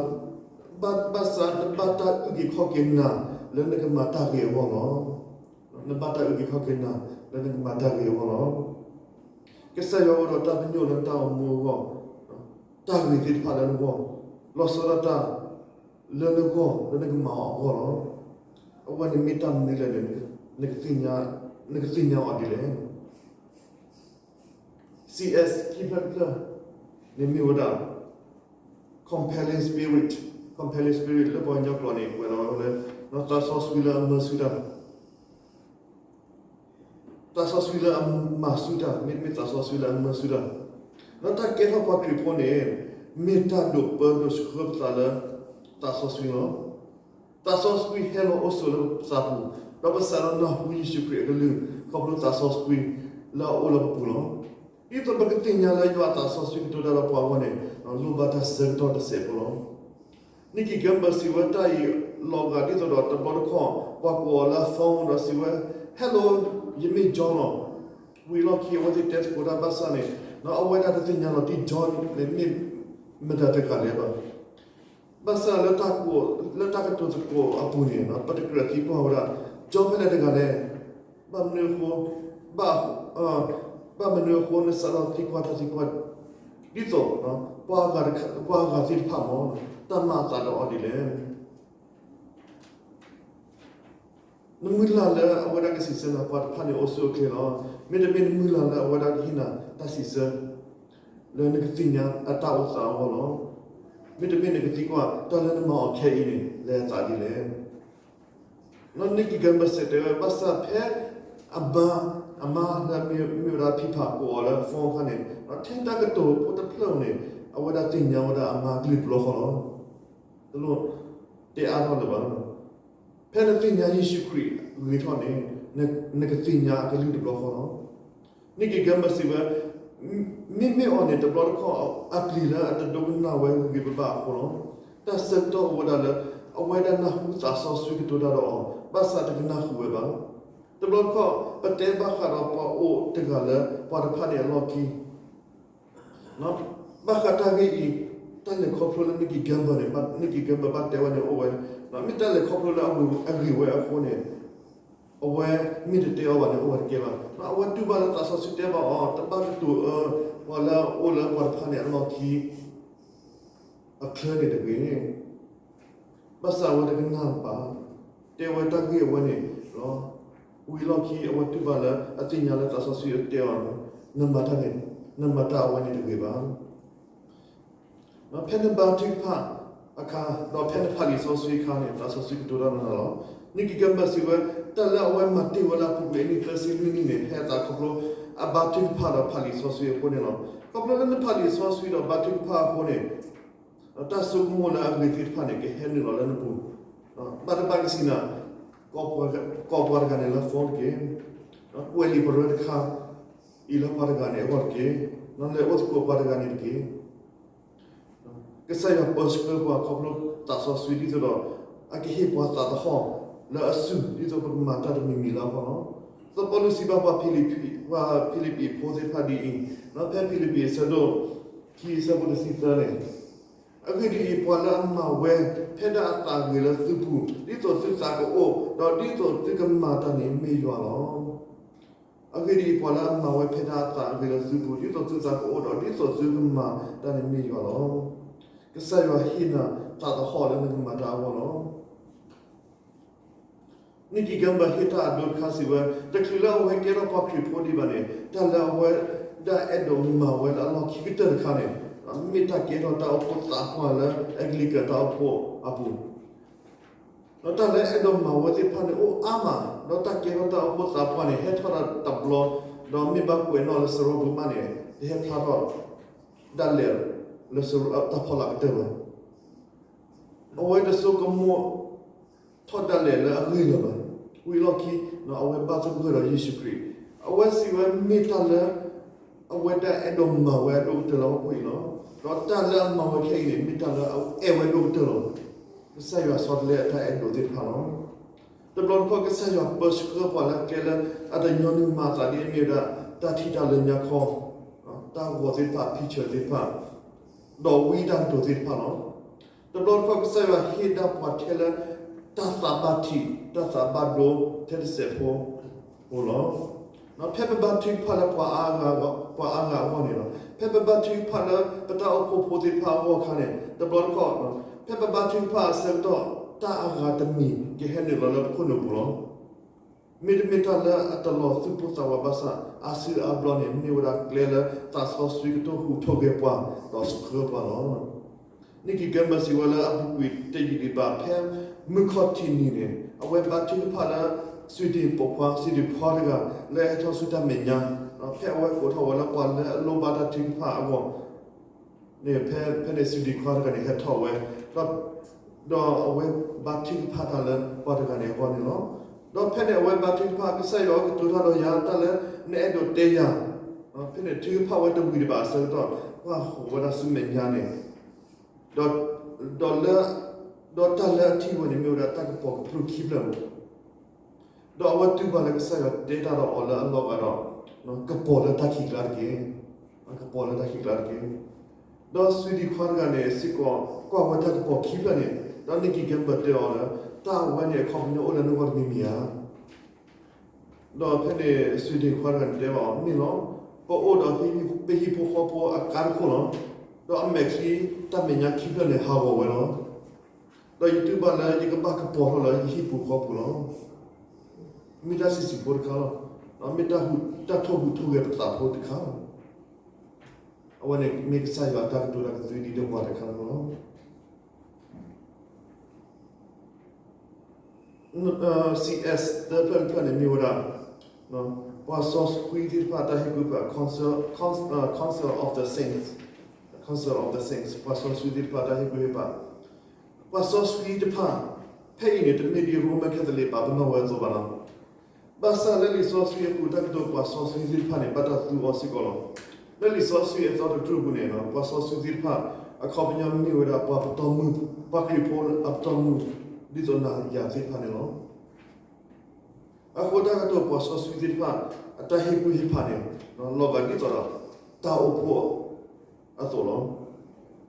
ဘၣ်, ဘၣ်ဆၣ်နဘၣ်တၢ်အုၣ်က့ၤခီၣ်က့ၤနၤ လၢနကမၤတၢ်ဂ့ၤအဂီၢ်လီၤ. နဘၣ်တၢ်အုၣ်က့ၤခီၣ်က့ၤနၤ လၢနကမၤတၢ်ဂ့ၤအဂီၢ်လီၤ. ကစၢ်ယွၤအိၣ်ဒီးတၢ်ပညိၣ်လၢနတၢ်အိၣ်မူအဂီၢ်, တၢ်ဂ့ၤသ့ၣ်တဖၣ်လၢနဂီၢ်, လီၤဆီဒၣ်တၢ်လၢနဂီၢ် လၢနကမၤအီၤအဂီၢ်လီၤ. အဝဲန့ၣ်မ့ၢ်တၢ်မနုၤလဲၣ်န့ၣ် နကသ့ၣ်ညါ, နကသ့ၣ်ညါအီၤဒ်လဲၣ်. C S ခံဖျၢၣ်တဖျၢၣ်န့ၣ်မ့ၢ်ဝဲဒၣ် compelling spirit, compelling spirit လၢပှၤကညီကျိာ်န့ၣ် ကွဲးလီၤဝဲလၢ သးစီဆှံလၢအမၢဆူၣ်တၢ်, သးစီဆှံလၢအမၤဆူၣ်တၢ်, မ့တမ့ၢ်သးစီဆှံလၢအမၢဆူၣ်တၢ်. ဒီးတၢ်ကဲထီၣ်ပှၤခရံာ်ဖိန့ၣ် မ့ၢ်တၢ်ဒိးပၢဒိးဆှၢပသးလၢသးစီဆှံလီၤ. သးစီဆှံဟဲလီၤအိၣ်ဆိးလၢပသးပူၤ, ဒီးပစးထီၣ်နၢ်ဟူယ့ၣ်ၡူးခရံာ်အကလုၢ် ခီဖျိသးစီဆှံလၢအအိၣ်လၢပပူၤလီၤ. ဒ်သိးပကသ့ၣ်ညါလၢယွၤအသးစီဆှံကတိၤတၢ်ဒီးပှၤအဂီၢ်န့ၣ် လိၣ်ဘၣ်တၢ်ဆၢကတီၢ်တစဲးဖိလီၤ. Nicky Gumbel စံးဝဲတၢ်အံၤလီၤဂာ်ဒ်သိးဒီးတဘျီတခီၣ် ပှၤကိးအီၤလၢ phone ဒီးစံးဝဲ Hello, ယမ့ၢ် John လီၤ. ဝံၤလီၢ်ခံအဝဲသ့ၣ်တဲသကိးတၢ်ဘၣ်ဆၣ်န့ၣ် အဝဲဒၣ်တသ့ၣ်ညါလီၤတံၢ် John န့ၣ်မ့ၢ်မတၤတဂၤလဲၣ်ဘၣ်. ဘၣ်ဆၣ်လၢတၢ်ကိး, လၢတၢ်ကတိၤသကိးအပူၤန့ၣ် ပတကြၢးသံကွၢ်ဝဲဒၣ် John ဖဲလဲၣ်တဂၤလဲၣ်. ဘၣ်မနုၤအဃိ, ဘၣ်, ဘၣ်မနုၤအဃိနစးထီၣ်သံကွၢ်တၢ်သံကွၢ် ဒ်သိး ပှၤအဂၤသ့ၣ်တဖၣ်မ့ၢ် တၢ်မၤအသးဒီးအီၤဒ်လဲၣ်. နမုၢ်လၢ်လၢအဝဲဒၣ်ကစံးဆၢနၤပှၤတဖၣ်န့ၣ်အိၣ်ဆူၣ်အိၣ်ချ့လီၤ. မ့တမ့ၢ်နမုၢ်လၢ်လၢအဝဲဒၣ်ကဟ့ၣ်နၤတၢ်စံးဆၢ လၢနကသ့ၣ်ညါအတၢ်အိၣ်သးအဂီၢ်လီၤ. မ့တမ့ၢ်နကသံကွၢ် တၢ်လၢနမၤအီၤခဲအံၤန့ၣ် လဲၤအသးဒ်လဲၣ်. ဒီး Nicky Gumbel စံးတဲဝဲ ဘၣ်ဆၣ်ဖဲ အမါ, အမါလၢမ့ၢ်ဝဲဒၣ်ဖံဖးကိးအီၤလၢ phone အခါန့ၣ် ထဲတၢ်ကတိၤဖိတဖျၢၣ်န့ၣ် အဝဲဒၣ်သ့ၣ်ညါဝဲဒၣ်အမါကလုၢ်တဘျီဃီလီၤ. တလိၣ်တဲအါထီၣ်လၢၤဘၣ်. ဖဲနသ့ၣ်ညါယ့ၣ်ၡူးခရံာ်ဂ့ၤထီၣ်န့ၣ် နကသ့ၣ်ညါအကလုၢ်တဘျီဃီလီၤ. Nicky Gumbel စံးဝဲ မ့မ့ၢ်အီၤန့ၣ် တဘျီတခီၣ်အပျံၤလၢအတဒိကနၣ်ဝဲဂ့ၤဂ့ၤဘၣ်ဘၣ်အဃိလီၤ. တၢ်ဆၢကတီၢ်အိၣ်ဝဲဒၣ်လၢ အဝဲဒၣ်နၢ်ဟူသးစီဆှံကတိၤတၢ်ဒီးအီၤ ဘၣ်ဆၣ်တကနၢ်ဟူဝဲဘၣ်. တဘျီတခီၣ် ပတဲဘၣ်ဃးဒီးပှၤအိၣ်တဂၤလၢပှၤတဖၣ်န့ၣ်အလီၢ်ခံ ဘၣ်ဃးတၢ်ဂ့ၢ်အံၤ တၢ်လဲၤခီဖျိလၢ Nicky Gumbel န့ၣ် Nicky Gumbel ဘၣ်တဲဝဲန့ၣ်အိၣ်ဝဲ, မ့ၢ်တၢ်လဲၤခီဖျိလၢအဂ့ၤဝဲအဃိန့ၣ် အဝဲမ့ၢ်တတဲအီၤဘၣ်န့ၣ် အိၣ်ဝဲတကဲဘၣ်. အဝဲတူၢ်ဘၣ်လၢသးစီဆှံတဲဘၣ်အီၤ တဘၣ်ကတိၤအၢ ပှၤလၢအအိၣ်လၢပှၤတဖၣ်န့ၣ်အလီၢ်ခံ အချၢန့ၣ်တဂ့ၤ ဘၣ်ဆၣ်အဝဲတကနၣ်ဘၣ်, တဲဝဲတၢ်ဂ့ၢ်အဝဲန့ၣ်လီၤ. ဝံၤလီၢ်ခံအဝဲတူၢ်ဘၣ်လၢအသ့ၣ်ညါလၢသးစီဆှံတဲအီၤန့ၣ် နမၤတၢ်န့ၣ် နမၤတၢ်အဝဲန့ၣ်တဂ့ၤဘၣ်. ဖဲနဘါထုကဖၣ်အခါ ဒီးဖဲနဖးလံာ်စီဆှံအခါန့ၣ် သးစီဆှံကတိၤတၢ်ဒီးနၤလီၤ. Nicky Gumbel စံးဝဲ တၢ်လၢအဝဲမၤတ့ၢ်ဝဲလၢအပူၤကွံာ်အနံၣ်သၢဆံလွံၢ်နံၣ်န့ၣ် ဟဲအသးခီဖျိအဘါထုကဖၣ်ဒီးဖးလံာ်စီဆှံအဃိန့ၣ်လီၤ. ခီဖျိလၢနဖးလံာ်စီဆှံဒီးဘါထုကဖၣ်အဃိန့ၣ် တၢ်ဆိကမိၣ်လၢအဂ့ၤသ့ၣ်တဖၣ်န့ၣ် ကဟဲနုာ်လီၤလၢနပူၤ, ဘၣ်တဘၣ်ကစံးနၤ, ကိးပှၤတဂၤန့ၣ်လၢ phone တက့ၢ်, ကွဲးလံာ်ပရၢတခါအံၤလၢပှၤတဂၤန့ၣ်အဂီၢ်တက့ၢ်, လဲၤအိၣ်သကိးပှၤတဂၤန့ၣ်တက့ၢ်. ကစၢ်ယွၤပၢဆှၢပှၤခီဖျိသးစီဆှံဒ်သိးဒီး အကဟ့ၣ်ပှၤသးသဟီၣ်လၢအစု ဒ်သိးပကမၤတၢ်တမံၤမံၤလၢအဂီၢ်လီၤ. စီၤပီလူးစံးဘၣ်ပှၤဖံလံးပံၤ, ပှၤဖံလံးပံၤဖိသ့ၣ်တဖၣ်ဒ်အံၤ, ဖဲဖံလံးပံၤအဆၢဒိၣ်ခံအဆၢဖိတဆံသၢန့ၣ်, အဂ့ၢ်ဒ်အံၤ, ပှၤလၢအမၤဝဲဖဲဒၣ်အသးဂ့ၤလၢသုပူၤ, ဒ်သိးသုသးကအိၣ်, ဒီးဒ်သိးသုကမၤတၢ်န့ၣ်မ့ၢ်ယွၤလီၤ. အဂ့ၢ်ဒ်အံၤ, ပှၤလၢအမၤဝဲဖဲဒၣ်အသးဂ့ၤလၢသုပူၤ, ဒ်သိးသုသးကအိၣ်, ဒီးဒ်သိးသုကမၤတၢ်န့ၣ်မ့ၢ်ယွၤလီၤ. ကစၢ်ယွၤဟ့ၣ်နၤသးသဟီၣ်လၢနကမၤတၢ်အဂီၢ်လီၤ. နံၣ်ကံၢ်ကၢဘၢၣ်ဟ့ၣ်တၢ်အဒိတခါစံးဝဲ, တချုးလၢအဝဲကဲထီၣ်ပှၤခရံာ်ဖိဒံးဘၣ်န့ၣ်, တၢ်လၢအဝဲဒၣ်အဲၣ်ဒိးမၤဝဲလၢအလီၢ်ခံကတၢၢ်တခါန့ၣ်, မ့ၢ်တၢ်ကဲထီၣ်တၢ်အိၣ်ဖှိၣ်သးပှၢ်လၢအဲကလံးကၢၢ်တၢ်အိၣ်ဖှိၣ်အပူၤ ဒီးတၢ်လၢအဲၣ်ဒိးမၤဝဲသ့ၣ်တဖၣ်န့ၣ်အိၣ်အါမး, ဒီးတၢ်ကဲထီၣ်တၢ်အိၣ်ဖှိၣ်သးပှၢ်န့ၣ် ဟဲထီၣ်ဒၣ်တဘျီ, ဒီးမ့ၢ်ဘၣ်ကွဲးနီၣ်လၢစရီပူၤမးန့ၣ် တဟဲဖျါထီၣ်ဒၣ်လဲာ်လၢတၢ်ဖီလာ်ကတၢၢ်ဘၣ်. အဝဲတဆိကမိၣ်ထီၣ်ဒၣ်လဲာ်လၢအဂ့ၢ်လၢၤဘၣ်. ဝံၤအလီၢ်ခံ အဝဲဘၣ်သဂၢၢ်ဒီးယ့ၣ်ၡူးခရံာ်, အဝဲစံးဝဲမ့ၢ်တၢ်လၢ အဝဲဒၣ်အဲၣ်ဒိးမၤဝဲအဒိၣ်ကတၢၢ်လၢဟီၣ်ခိၣ်အံၤလီၤ. ဒီးတၢ်လၢအမၤဝဲခဲအံၤန့ၣ် မ့ၢ်တၢ်လၢအအဲၣ်ဝဲဒိၣ်ကတၢၢ်လီၤ. ကစၢ်ယွၤဆီတလဲအတၢ်အဲၣ်ဒိးသ့ၣ်တဖၣ်လီၤ. တဘျီတခီၣ်ကစၢ်ယွၤပၢဆှၢပှၤလၢကျဲလၢ အတညီနုၢ်မၤအသးဒ်အမ့ၢ်ဝဲဒၣ် တၢ်ထံၣ်တၢ်လၢညါခီ, တၢ်ဂီၤသ့ၣ်တဖၣ် ဖံးဆၢသ့ၣ်တဖၣ်, ဒီးဝံတၢ်ကတိၤသ့ၣ်တဖၣ်လီၤ. တဘျီတခီၣ်ကစၢ်ယွၤဟ့ၣ်ဒၣ်ပှၤထဲလၢ တၢ်သးဘၣ်ထံး တၢ်သးဘၣ်ဒိထဲတစဲးဖိ အိၣ်လီၤ. ဖဲပဘါထုကဖၣ်လၢပှၤအါဂၤအဂီၢ်န့ၣ်လီၤ. ဖဲပဘါထုကဖၣ်လၢပတၢ်အိၣ်ဖှိၣ်ဖိသ့ၣ်တဖၣ်အဂီၢ်အခါန့ၣ် တဘျီတခီၣ် ဖဲပဘါထုကဖၣ်အဆၢကတီၢ် တၢ်အဂၤတမံၤကဟဲနုာ်လီၤလၢပခိၣ်နူာ်ပူၤလီၤ. မ့တမ့ၢ်တၢ်လၢအတလီၤသူၣ်ပိၢ်သးဝးဘၣ်ဆၣ် အါစုအါဘျီန့ၣ် မ့ၢ်ဝဲဒၣ်ကျဲလၢသးစီဆှံကထိၣ်ဟူးထိၣ်ဂဲၤပှၤ ဒီးဆှၢပှၤလီၤ. နံၣ်ကံၤကဲမၢစံးဝဲလၢအပူၤကွံာ်တယံာ်ဒံးဘၣ် ဖဲမုၢ်ခီၣ်ထံးနံၤန့ၣ် အဝဲဘါထုကဖၣ်လၢ Sweden ပိာ်ခွါ Sweden ခွါတဂၤ လၢအဟဲထီၣ်ဆူတၢ်မဲာ်ညါ, ဖဲအဝဲကိးထီၣ်ဝဲလၢပှၤလၢအလိၣ်ဘၣ်တၢ်ထုကဖၣ်အဂီၢ် န့ၣ် ဖဲ ဖဲန့ၣ် Sweden ခွါတဂၤန့ၣ် ဟဲထီၣ်ဝဲ, ဒီး ဒီးအဝဲဘါထုကဖၣ်တၢ်လၢပှၤတဂၤန့ၣ်အဂီၢ်န့ၣ်လီၤ. ဒီးဖဲန့ၣ်အဝဲဘါထုကဖၣ် ကစၢ်ယွၤကတိၤတၢ်ဒီးယၤ တၢ်လၢနအဲၣ်ဒိးတဲယၤ, ဖဲန့ၣ်ထုကဖၣ်ဝဲတဝံၤဒံးဘၣ်အဆၢကတီၢ် ပှၤဃိးဝဲဒၣ်ဆူမဲာ်ညါန့ၣ်, ဒီး ဒီးလၢ ဒီးတၢ်လၢအထံၣ်ဝဲန့ၣ် မ့ၢ်ဝဲဒၣ်တၢ်ကပီၤကပြုၢ်ခံဖျၢၣ်လီၤ. ဒီးအဝဲတူၢ်ဘၣ်လၢကစၢ်ယွၤတဲတၢ်ဒီးအီၤလၢအလီၤဂာ်ဒီး ကပီၤလၢတၢ်ခံးကျါတက့ၢ်. ကပီၤလၢတၢ်ခံးကျါတက့ၢ်. ဒီး Sweden ခွါတဂၤန့ၣ်စ့ၢ်ကီး ကွၢ်ဝဲတၢ်ကပီၤခံဖျၢၣ်န့ၣ် ဒီးနံၣ်ကံၤကဲမၢတဲအီၤလၢ တၢ်အဝဲန့ၣ် အခီပညီအိၣ်လၢနဂီၢ်တမံၤမံၤဧါ. ဒီးဖဲန့ၣ် Sweden ခွါတဂၤန့ၣ်တဲဘၣ်အီၤ မ့ၢ်လီၤ. ပအိၣ်ဒီးပဟံၣ်ဖိဃီဖိအကါတခိၣ်လီၤ. ဒီးအမဲာ်ချံ တၢ်မဲာ်ညါခံဖျၢၣ်န့ၣ် ဟးဂီၤဝဲလီၤ. ဒီးယတူၢ်ဘၣ်လၢယကဘၣ်ကပီၤထီၣ်လၢယဟံၣ်ပူၤဃီပူၤလီၤ. မ့ၢ်တၢ်ဆံးဆံးဖိတခါလီၤ. မ့ၢ်တၢ်ထိၣ်ဟူးထိၣ်ဂဲၤပသးဖိတခါလီၤ. အဝဲန့ၣ်မ့ၢ်ကစၢ်ယွၤအတၢ်ကတိၤတၢ်ကသွံဒ်ဒီးပှၤတခါလီၤ. CS သၢဖျၢၣ်တဖျၢၣ်န့ၣ်မ့ၢ်ဝဲဒၣ် ပှၤစီဆှံသ့ၣ်တဖၣ်တၢ်ဟ့ၣ်ကူၣ်ဟ့ၣ်ဖး Council, Council of the Saints, Council of the Saints ပှၤစီဆှံသ့ၣ်တဖၣ်တၢ်ဟ့ၣ်ကူၣ်ဟ့ၣ်ဖး, ပှၤစီဆှံတဖၣ်, ဖဲအံၤန့ၣ် တမ့ၢ်ဒ် Roman Catholic ပာ်ပနီၣ်ဝဲအသိးဘၣ်လီၤ. ဘၣ်ဆၣ်လၢလံာ်စီဆှံအပူၤ တၢ်ကတိၤပှၤစီဆှံသ့ၣ်တဖၣ်န့ၣ် ဘၣ်တၢ်သူအီၤစ့ၢ်ကီးလီၤ. လၢလံာ်စီဆှံအသီတကတြူၢ်အပူၤန့ၣ် ပှၤစီဆှံသ့ၣ်တဖၣ် အခီပညီမ့ၢ်ဝဲဒၣ်ပှၤပတီၢ်မုၢ်, ပှၤခရံာ်ဖိအပတီၢ်မုၢ် ဒ်သိးနၤယၤသ့ၣ်တဖၣ်န့ၣ်လီၤ. အဃိတၢ်ကတိၤပှၤစီဆှံသ့ၣ်တဖၣ် အတၢ်ဟ့ၣ်ကူၣ်ဟ့ၣ်ဖးန့ၣ် လီၤဂာ်ဒ်သိးဒီး တၢ်အိၣ်ဖှိၣ်အသိးလီၤ.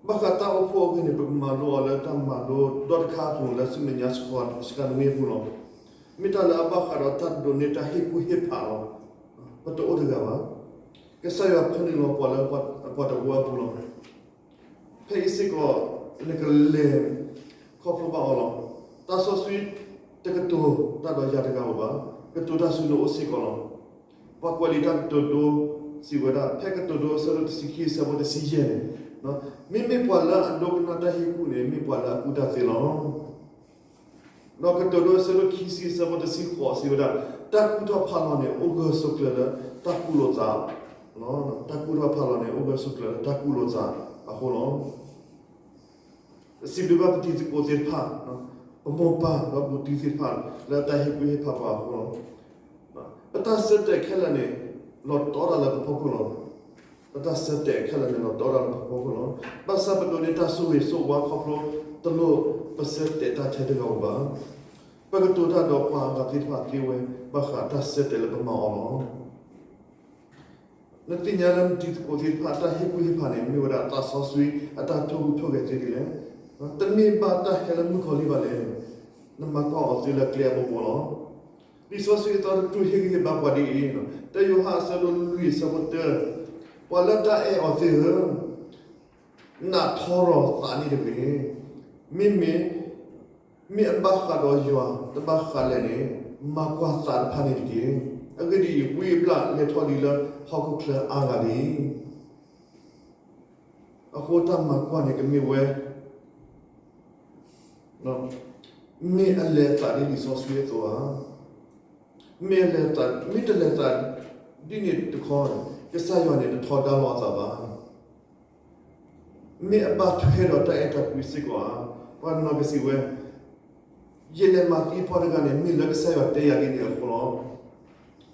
ဘၣ်ဃးတၢ်အိၣ်ဖှိၣ်အဂ့ၢ်န့ၣ် ပကမၤလိအီၤလၤတၢ်မၤလိဒီတခါအပူၤ လၢဆူမဲာ်ညါစှၤကနွံအပူၤလီၤ. မ့ၢ်တၢ်လၢအဘၣ်ဃးဒီးတၢ်ဒိးန့ၢ်တၢ်ဟ့ၣ်ကူၣ်ဟ့ၣ်ဖးလီၤ. ပတအိၣ်တဂၤဘၣ်. ကစၢ်ယွၤဖၢနုာ်လီၤပှၤလၢပှၤတဝၢအပူၤလီၤ. ဖဲအံၤစ့ၢ်ကီး နကလဲၤခီဖျိဘၣ်အီၤလီၤ. တၢ်စီဆှံတကတိၤတၢ်ဒီးယၤတဂၤဧိၤဘၣ်. ကတိၤတၢ်ဆူနအိၣ်စ့ၢ်ကီးလီၤ. ပှၤကွဲးလံာ်တၢ်ကတိၤဒိစံးဝဲဒၣ် ဖဲကတိၤဒိအဆၢဒိၣ်တဆံခံအဆၢဖိတဆံယဲၢ်န့ၣ်, မ့မ့ၢ်ပှၤလၢအဒိကနၣ်တၢ်ဟ့ၣ်ကူၣ်န့ၣ် မ့ၢ်ပှၤလၢအကူၣ်တၢ်သ့လီၤ. ဒီးကတိၤဒိအဆၢဒိၣ်ခံဆံအဆၢဖိတဆံဃိးစံးဝဲဒၣ်, တၢ်ကူၣ်ထီၣ်ဖးလီၤန့ၣ် အိၣ်ဂၢၢ်ဆိးကျၢၤလၢတၢ်ကူၣ်လိာ်သး, တၢ်ကူၣ်ထီၣ်ဖးလီၤန့ၣ် အိၣ်ဂၢၢ်ဆိးကျၢၤလၢတၢ်ကူၣ်လိာ်သးအဃိလီၤ. စံးဘျုးဘၣ်ပတံၤသကိးသ့ၣ်တဖၣ်, ပမိၢ်ပၢ်ဒီးဘူးတံၢ်သ့ၣ်တဖၣ် လၢတၢ်ဟ့ၣ်ကူၣ်ဟ့ၣ်ဖးပှၤအဃိလီၤ. ပတၢ်ဆၢတဲာ်ခဲလၢာ်န့ၣ် လီၤတီတၢ်လၢပဖီခိၣ်လီၤ. ပတၢ်ဆၢတဲာ်ခဲလၢာ်န့ၣ် လီၤတီတၢ်လၢပဖီခိၣ်လီၤ. ဘၣ်ဆၣ်ပဒိးန့ၢ်တၢ်ဆိၣ်ဂ့ၤဆိၣ်ဝါခီဖျိ တလိၣ်ပဆၢတဲာ်တၢ်ထဲတဂၤဧိၤဘၣ်. ပကတိၤတၢ်ဒီးပှၤအဂၤသ့ၣ်တဖၣ်သ့ဝဲ ဘၣ်ဃးတၢ်ဆၢတဲာ်လၢပမၤအီၤလီၤ. နသ့ၣ်ညါလၢနတံၤသကိးသ့ၣ်တဖၣ် တၢ်ဟ့ၣ်ကူၣ်ဟ့ၣ်ဖးန့ၣ် မ့ၢ်ဝဲဒၣ်သးစီဆှံအတၢ်ထိၣ်ဟူးထိၣ်ဂဲၤသ့ဒ်လဲၣ်. တမ့ၢ်ဘၣ်တၢ်ဟဲလၢမုၣ်ကီၤလံၢ်ဘၣ်လဲၣ်. နမၤကွၢ်အီၤသ့လၢကျဲအဘိဘိလီၤ. လံာ်စီဆှံအသီတကတြူၢ်ဟ့ၣ်ဂံၢ်ဟ့ၣ်ဘါပှၤဒ်အံၤ, တယိၤဟၣ်အဆၢဒိၣ်လွံၢ်အဆၢဖိတၢ, ပှၤလၢတၢ်အဲၣ်အီၤသ့ၣ်ဧၢ, နးထီရီၤသးန့ၣ်တဂ့ၤ. မ့မ့ၢ် မ့ၢ်အဘၣ်ဃးဒီးယွၤတဘၣ်ဃးလဲၣ်န့ၣ်, မၤကွၢ်သးတဖၣ်န့ၣ်တက့ၢ်. အဂ့ၢ်ဒ်အံၤ, ဝံအဘျၣ်လဲၤထီၣ်လံလၢဟီၣ်ခိၣ်ချၢအါဂၤလံ. အဃိတၢ်မၤကွၢ်န့ၣ်ကမ့ၢ်ဝဲ မ့ၢ်အလဲၤအသးဒ်လံာ်စီဆှံအသိးဧါ. မ့ၢ်အလဲၤအသး, မ့ၢ်တလဲၤသးဒ်န့ၣ်တခီန့ၣ်, ကစၢ်ယွၤန့ၣ်တထီဒါလိာ်အသးဘၣ်. မ့ၢ်အဘၣ်ထွဲဒီးတၢ်အဲၣ်တၢ်ကွံစ့ၢ်ကီးဧါ. ပှၤတနီၤကစံးဝဲ, ယလဲၤမၤသံပှၤတဂၤန့ၣ် မ့ၢ်လၢကစၢ်ယွၤတဲယၤဒ်န့ၣ်အဃိလီၤ.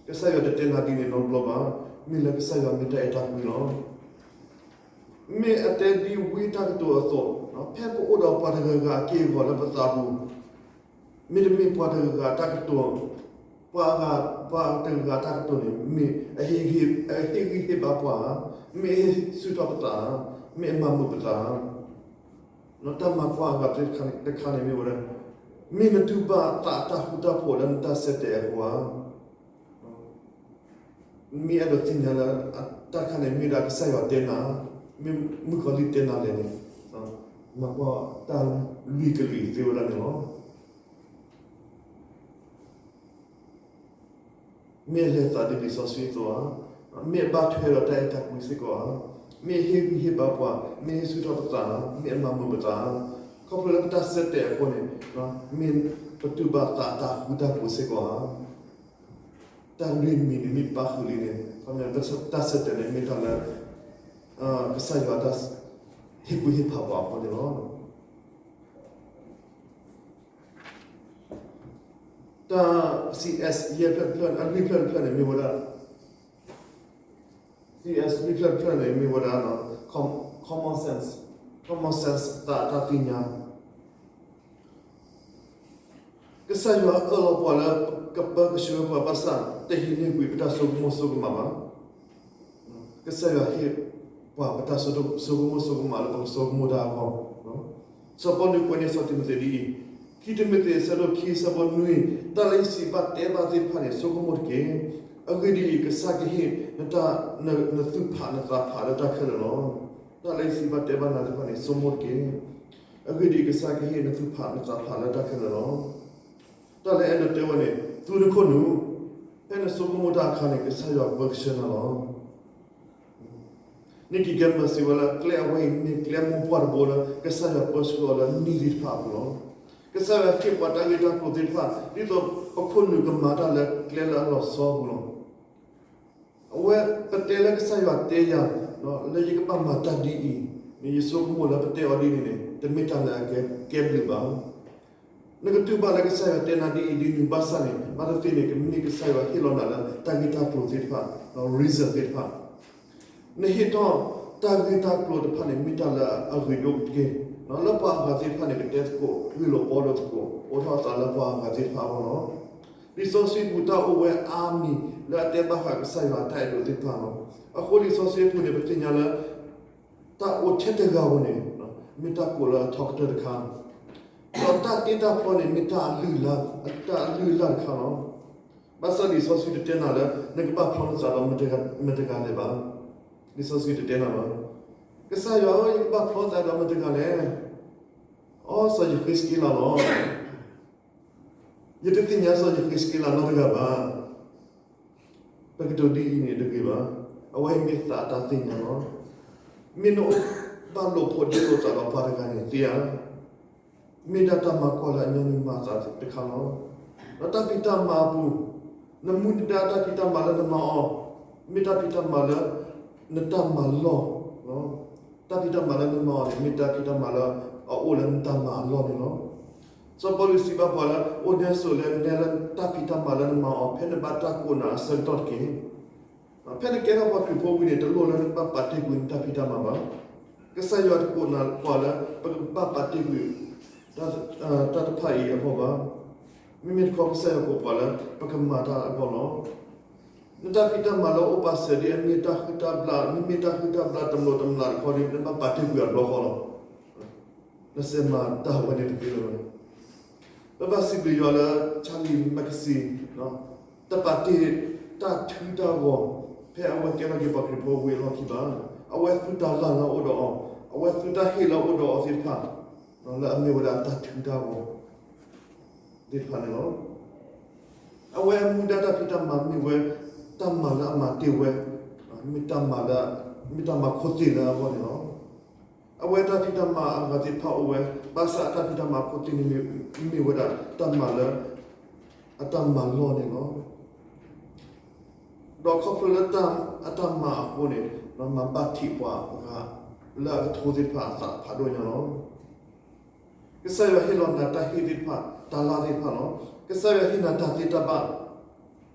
ကစၢ်ယွၤတတဲနၤဒ်န့ၣ်နီတဘျီဘၣ်. မ့ၢ်လၢကစၢ်ယွၤမ့ၢ်တၢ်အဲၣ်တၢ်ကွံလီၤ. မ့ၢ်အတဲဒ်ဝံတၢ်ကတိၤအသိး, ဖဲပအိၣ်ဒီးပှၤတဂၤဂၤအက့ၢ်အဂီၤလၢပသးပူၤ, မ့တမ့ၢ်ပှၤတဂၤဂၤတၢ်ကတိၤ, ပှၤအဂၤ, ပှၤတဂၤဂၤတၢ်ကတိၤန့ၣ် မ့ၢ်အဟ့ၣ်ဂံၢ်ဟ့ၣ်ဘါပှၤဧါ, မ့ၢ်အဟ့ၣ်ဆူၣ်ထီၣ်ပသးဧါ, မ့ၢ်အမၤမုာ်ပသးဧါ. တၢ်မၤကွၢ်အဂၤတခါန့ၣ်မ့ၢ်ဝဲဒၣ်, မ့ၢ်နတူၢ်ဘၣ်သးအတၢ်ဃူတၢ်ဖိးလၢနတၢ်ဆၢတဲာ်အဃိဧါ. မ့ၢ်အဲၣ်ဒိးသ့ၣ်ညါလၢ တၢ်တခါန့ၣ်မ့ၢ်ဒၣ်ကစၢ်ယွၤတဲနၤ, မ့ၢ်မုၣ်ကီၤလံၢ်တဲနၤလဲၣ်န့ၣ်, မၤကွၢ်တၢ်လွံၢ်ကလုာ်အံၤသ့ဝဲဒၣ်န့ၣ်လီၤ. မ့ၢ်အလဲၤသးဒ်လံာ်စီဆှံအသိးဧါ, မ့ၢ်အဘၣ်ထွဲဒီးတၢ်အဲၣ်တၢ်ကွံစ့ၢ်ကီးဧါ, မ့ၢ်အဟ့ၣ်ဂံၢ်ဟ့ၣ်ဘါပှၤ, မ့ၢ်ဟ့ၣ်ဆူၣ်ထီၣ်ပသး, မ့ၢ်အမၤမုာ်ပသး, ခီဖျိလၢပတၢ်ဆၢတဲာ်အဃိန့ၣ်, မ့ၢ်ပတူၢ်ဘၣ်သးအတၢ်ဃူတၢ်ဖိးစ့ၢ်ကီးဧါ. တၢ်လွံၢ်မံၤန့ၣ်မ့ၢ်ပၣ်ဃုာ်လံန့ၣ်, တၢ်ဆၢတဲာ်န့ၣ်မ့ၢ်တၢ်လၢ ကစၢ်ယွၤတၢ်ဟ့ၣ်ကူၣ်ဟ့ၣ်ဖးပှၤအဃိန့ၣ်လီၤ. တၢ် စီၣ်အဲး ယဲၢ်ဖျၢၣ်တဖျၢၣ် အလွံၢ်ဖျၢၣ်တဖျၢၣ်န့ၣ်မ့ၢ်ဝဲဒၣ်, စီၣ်အဲး လွံၢ်ဖျၢၣ်တဖျၢၣ်န့ၣ်မ့ၢ်ဝဲဒၣ် common sense, common sense သးအတၢ်သ့ၣ်ညါ ကစၢ်ယွၤအၢၣ်လီၤပှၤလၢကပၢကဆှၢပှၤဘၣ်ဆၣ် တဟံးန့ၢ်ကွံာ်ပတၢ်ဆိကမိၣ်ဆိကမးဘၣ်. ကစၢ်ယွၤဟ့ၣ်ပှၤပတၢ်ဆိကမိၣ်ဆိကမးလၢပကဆိကမိၣ်တၢ်အဂီၢ်, စီၤပီလူးကွဲးန့ၢ်စီၤတံၤမသ့းဒ်အံၤ, ခံတံၤမသ့း အဆၢဒိၣ်ခံ အဆၢဖိနွံ, တၢ်လၢယစံးဘၣ်တဲဘၣ်သ့ၣ်တဖၣ်န့ၣ် ဆိကမိၣ်တက့ၢ်. အဂ့ၢ်ဒ်အံၤ, ကစၢ်ကဟ့ၣ်နသူၣ်ဖးနသးဖးလၢတၢ်ခဲလၢာ်လီၤ. တၢ်လၢယစံးဘၣ်တဲဘၣ်နၤသ့ၣ်တဖၣ်န့ၣ် ဆိကမိၣ်တက့ၢ်. အဂ့ၢ်ဒ်အံၤ, ကစၢ်ကဟ့ၣ်နသူၣ်ဖးနသးဖးလၢတၢ်ခဲလၢာ်လီၤ. တၢ်လၢအဲၣ်ဒိးတဲဝဲန့ၣ် သူနခိၣ်နူာ်, ဖဲနဆိကမိၣ်တၢ်အခါန့ၣ် ကစၢ်ယွၤပၢကဆှၢနၤလီၤ. နက့ၤကဲမၢစံးဝဲလၢ ကျဲအဝဲအံၤမ့ၢ်ကျဲမိၢ်ပှၢ်တဘိလၢ ကစၢ်ယွၤပၢဆှၢအီၤလၢနံၣ်သ့ၣ်တဖၣ်အပူၤလီၤ. ကစၢ်ယွၤဟ့ၣ်ပှၤတၢ်ဂ့ၢ်တၢ်ကျိၤသ့ၣ်တဖၣ် ဒ်သိးပခိၣ်နူာ်ကမၤတၢ်လၢကျဲလၢအလီၤဆီအပူၤလီၤ. အဝဲပတဲလၢကစၢ်ယွၤတဲယၤ လၢယကဘၣ်မၤတၢ်ဒ်အံၤ, မ့ၢ်ယဆိကမိၣ်လၢပတဲအီၤဒ်န့ၣ်န့ၣ် တမ့ၢ်တၢ်လၢအကဲဘျုးဘၣ်. နကတူၢ်ဘၣ်လၢကစၢ်ယွၤတဲနၤဒ်အံၤဒ်နုၤဘၣ်ဆၣ်န့ၣ် ဘၣ်သ့ၣ်သ့ၣ်န့ၣ် ကမ့ၢ်ကစၢ်ယွၤဟ့ၣ်လီၤနၤလၢတၢ်ဂ့ၢ်တၢ်ကျိၤသ့ၣ်တဖၣ်, reason သ့ၣ်တဖၣ် နဟ့ၣ်ထီၣ်တၢ်ဂ့ၢ်တၢ်ကျိၤတဖၣ်န့ၣ် မ့ၢ်တၢ်လၢအဂ့ၤဒိၣ်တက့ၢ်. လၢပှၤအဂၤသ့ၣ်တဖၣ်န့ၣ် ကတဲသကိး ဂ့ၢ်လိာ်ဘှီလိာ်သကိး အိးထီၣ်အသးလၢပှၤအဂၤသ့ၣ်တဖၣ်အဂီၢ်လီၤ. လံာ်စီဆှံပူၤတၢ်အိၣ်ဝဲအါမံၤလၢအတဲဘၣ်ဃးကစၢ်ယွၤအတၢ်အဲၣ်ဒိးသ့ၣ်တဖၣ်လီၤ. အဃိလံာ်စီဆှံအပူၤန့ၣ် ပသ့ၣ်ညါလၢ တၢ်အိၣ်ထဲတဂၤဧိၤန့ၣ် မ့ၢ်တၢ်ကိးလၢအထီကတၢၢ်တခါ, ဒီးတၢ်တ့တၢ်ဖျီန့ၣ် မ့ၢ်တၢ်အလုၢ်အလၢ်တခါလီၤ. ဘၣ်ဆၣ်လံာ်စီဆှံတတဲနၤလၢ နကဘၣ်ဖျီနသးဒီးမတဂၤလဲၣ်ဘၣ်. လံာ်စီဆှံတတဲနၤဘၣ်. ကစၢ်ယွၤဧၢ, ယကဘၣ်ဖျီသးဒီးမတဂၤလဲၣ်. အိ, စီၤယဃ့းစက့လးလီၤ. ယတသ့ၣ်ညါစီၤယဃ့းစက့လးနီတဂၤဘၣ်. ပကတိၤဒ်အံၤန့ၣ်တဂ့ၤဘၣ်. အဝဲအံၤမ့ၢ်သးအတၢ်သ့ၣ်ညါလီၤ. မ့ၢ်နအိၣ်ဘၣ်လိာ်ဖိးဒ့လိာ်သးဒီးပှၤတဂၤန့ၣ်သ့ဧါ. မ့ၢ်ဒၣ်တၢ်မၤကွၢ်လၢအညီနုၢ်မၤအသးတခါလီၤ. ဒီးတၢ်ဖံးတၢ်မၤအပူၤ, နမူဒါတၢ်ဖံးတၢ်မၤလၢနမၤအီၤ, မ့ၢ်တၢ်ဖံးတၢ်မၤလၢ နတၢ်မၤလီၢ် တၢ်ဖံးတၢ်မၤလၢနမၤအီၤန့ၣ် မ့ၢ်တၢ်ဖံးတၢ်မၤလၢအအိၣ်လၢနတၢ်မၤအလီၢ်န့ၣ်လီၤ. စီၤပီလူးစံးဘၣ်ပှၤလၢ အိၣ်နဲဆိးလၢနဲလၢတၢ်ဖံးတၢ်မၤလၢနမၤအီၤ ဖဲနဘၣ်တၢ်ကိးနၤအဆၢကတီၢ်တက့ၢ်. ဖဲနကဲထီၣ်ပှၤခရံာ်ဖိဝံၤန့ၣ် တလိၣ်လၢနကဘၣ်ပာ်တ့ၢ်ကွံာ်နတၢ်ဖံးတၢ်မၤဘၣ်. ကစၢ်ယွၤတကိးနၤပှၤလၢ ပကဘၣ်ပာ်တ့ၢ်ကွံာ် တၢ်တဖၣ်အံၤအဂီၢ်ဘၣ်. မ့မ့ၢ်တခီကစၢ်ယွၤကိးပှၤလၢ ပကမၤတၢ်အဂီၢ်လီၤ. နတၢ်ဖံးတၢ်မၤလၢအိၣ်ပာ်စၢၤဒ်အမ့ၢ်တၢ်ဟုၣ်တၢ်ဘျၣ်, မ့မ့ၢ်တၢ်ဟုၣ်တၢ်ဘျၣ်တမျိးတမျာ်တခီဒီး နဘၣ်ပာ်တ့ၢ်ကွံာ်အဘျီဃီလီၤ. နစဲးမၤတၢ်ဝဲန့ၣ်တသ့လၢၤဘၣ်. ပဘၣ်စံးဘျုးယွၤလၢ Charlie Mackesy တပာ်တ့ၢ်တၢ်ထူတၢ်ဂီၤ ဖဲအဝဲကဲထီၣ်က့ၤပှၤခရံာ်ဖိဝံၤအလီၢ်ခံဘၣ်. အဝဲသူတၢ်လၢ်လၢအအိၣ်ဒီးအီၤ, အဝဲသူတၢ်ဟ့ၣ်လၢအအိၣ်ဒီးအီၤသ့ၣ်တဖၣ် လၢအမ့ၢ်ဝဲဒၣ်တၢ်ထူတၢ်ဂီၤသ့ၣ်တဖၣ်န့ၣ်လီၤ. အဝဲအမူဒါတၢ်ဖံးတၢ်မၤမ့ၢ်ဝဲ တၢ်မၤလၢအမၤတ့ၢ်ဝဲ, မ့ၢ်တၢ်မၤလၢ မ့ၢ်တၢ်မၤခိၣ်သ့ၣ်လၢအဂီၢ်န့ၣ်လီၤ. အဝဲတၢ်ဖံးတၢ်မၤအဂၤသ့ၣ်တဖၣ်အိၣ်ဝဲ, ဘၣ်ဆၣ်အတၢ်ဖံးတၢ်မၤခိၣ်သ့ၣ်န့ၣ် မ့ၢ်ဝဲဒၣ်တၢ်မၤလၢ အတၢ်မၤလီၢ်န့ၣ်လီၤ. ဒီးခီဖျိလၢအတၢ်မၤအဃိန့ၣ် မၤဘၣ်ထံးပှၤအဂၤ လၢအကထိသ့ၣ်တဖၣ်အသးဖးဒိၣ်ညါလီၤ. ကစၢ်ယွၤဟ့ၣ်လီၤနၤတၢ်ဟ့ၣ်သ့ၣ်တဖၣ် တၢ်လၢ်သ့ၣ်တဖၣ်လီၤ. ကစၢ်ယွၤဟ့ၣ်နၤတၢ်သ့တၢ်ဘၣ်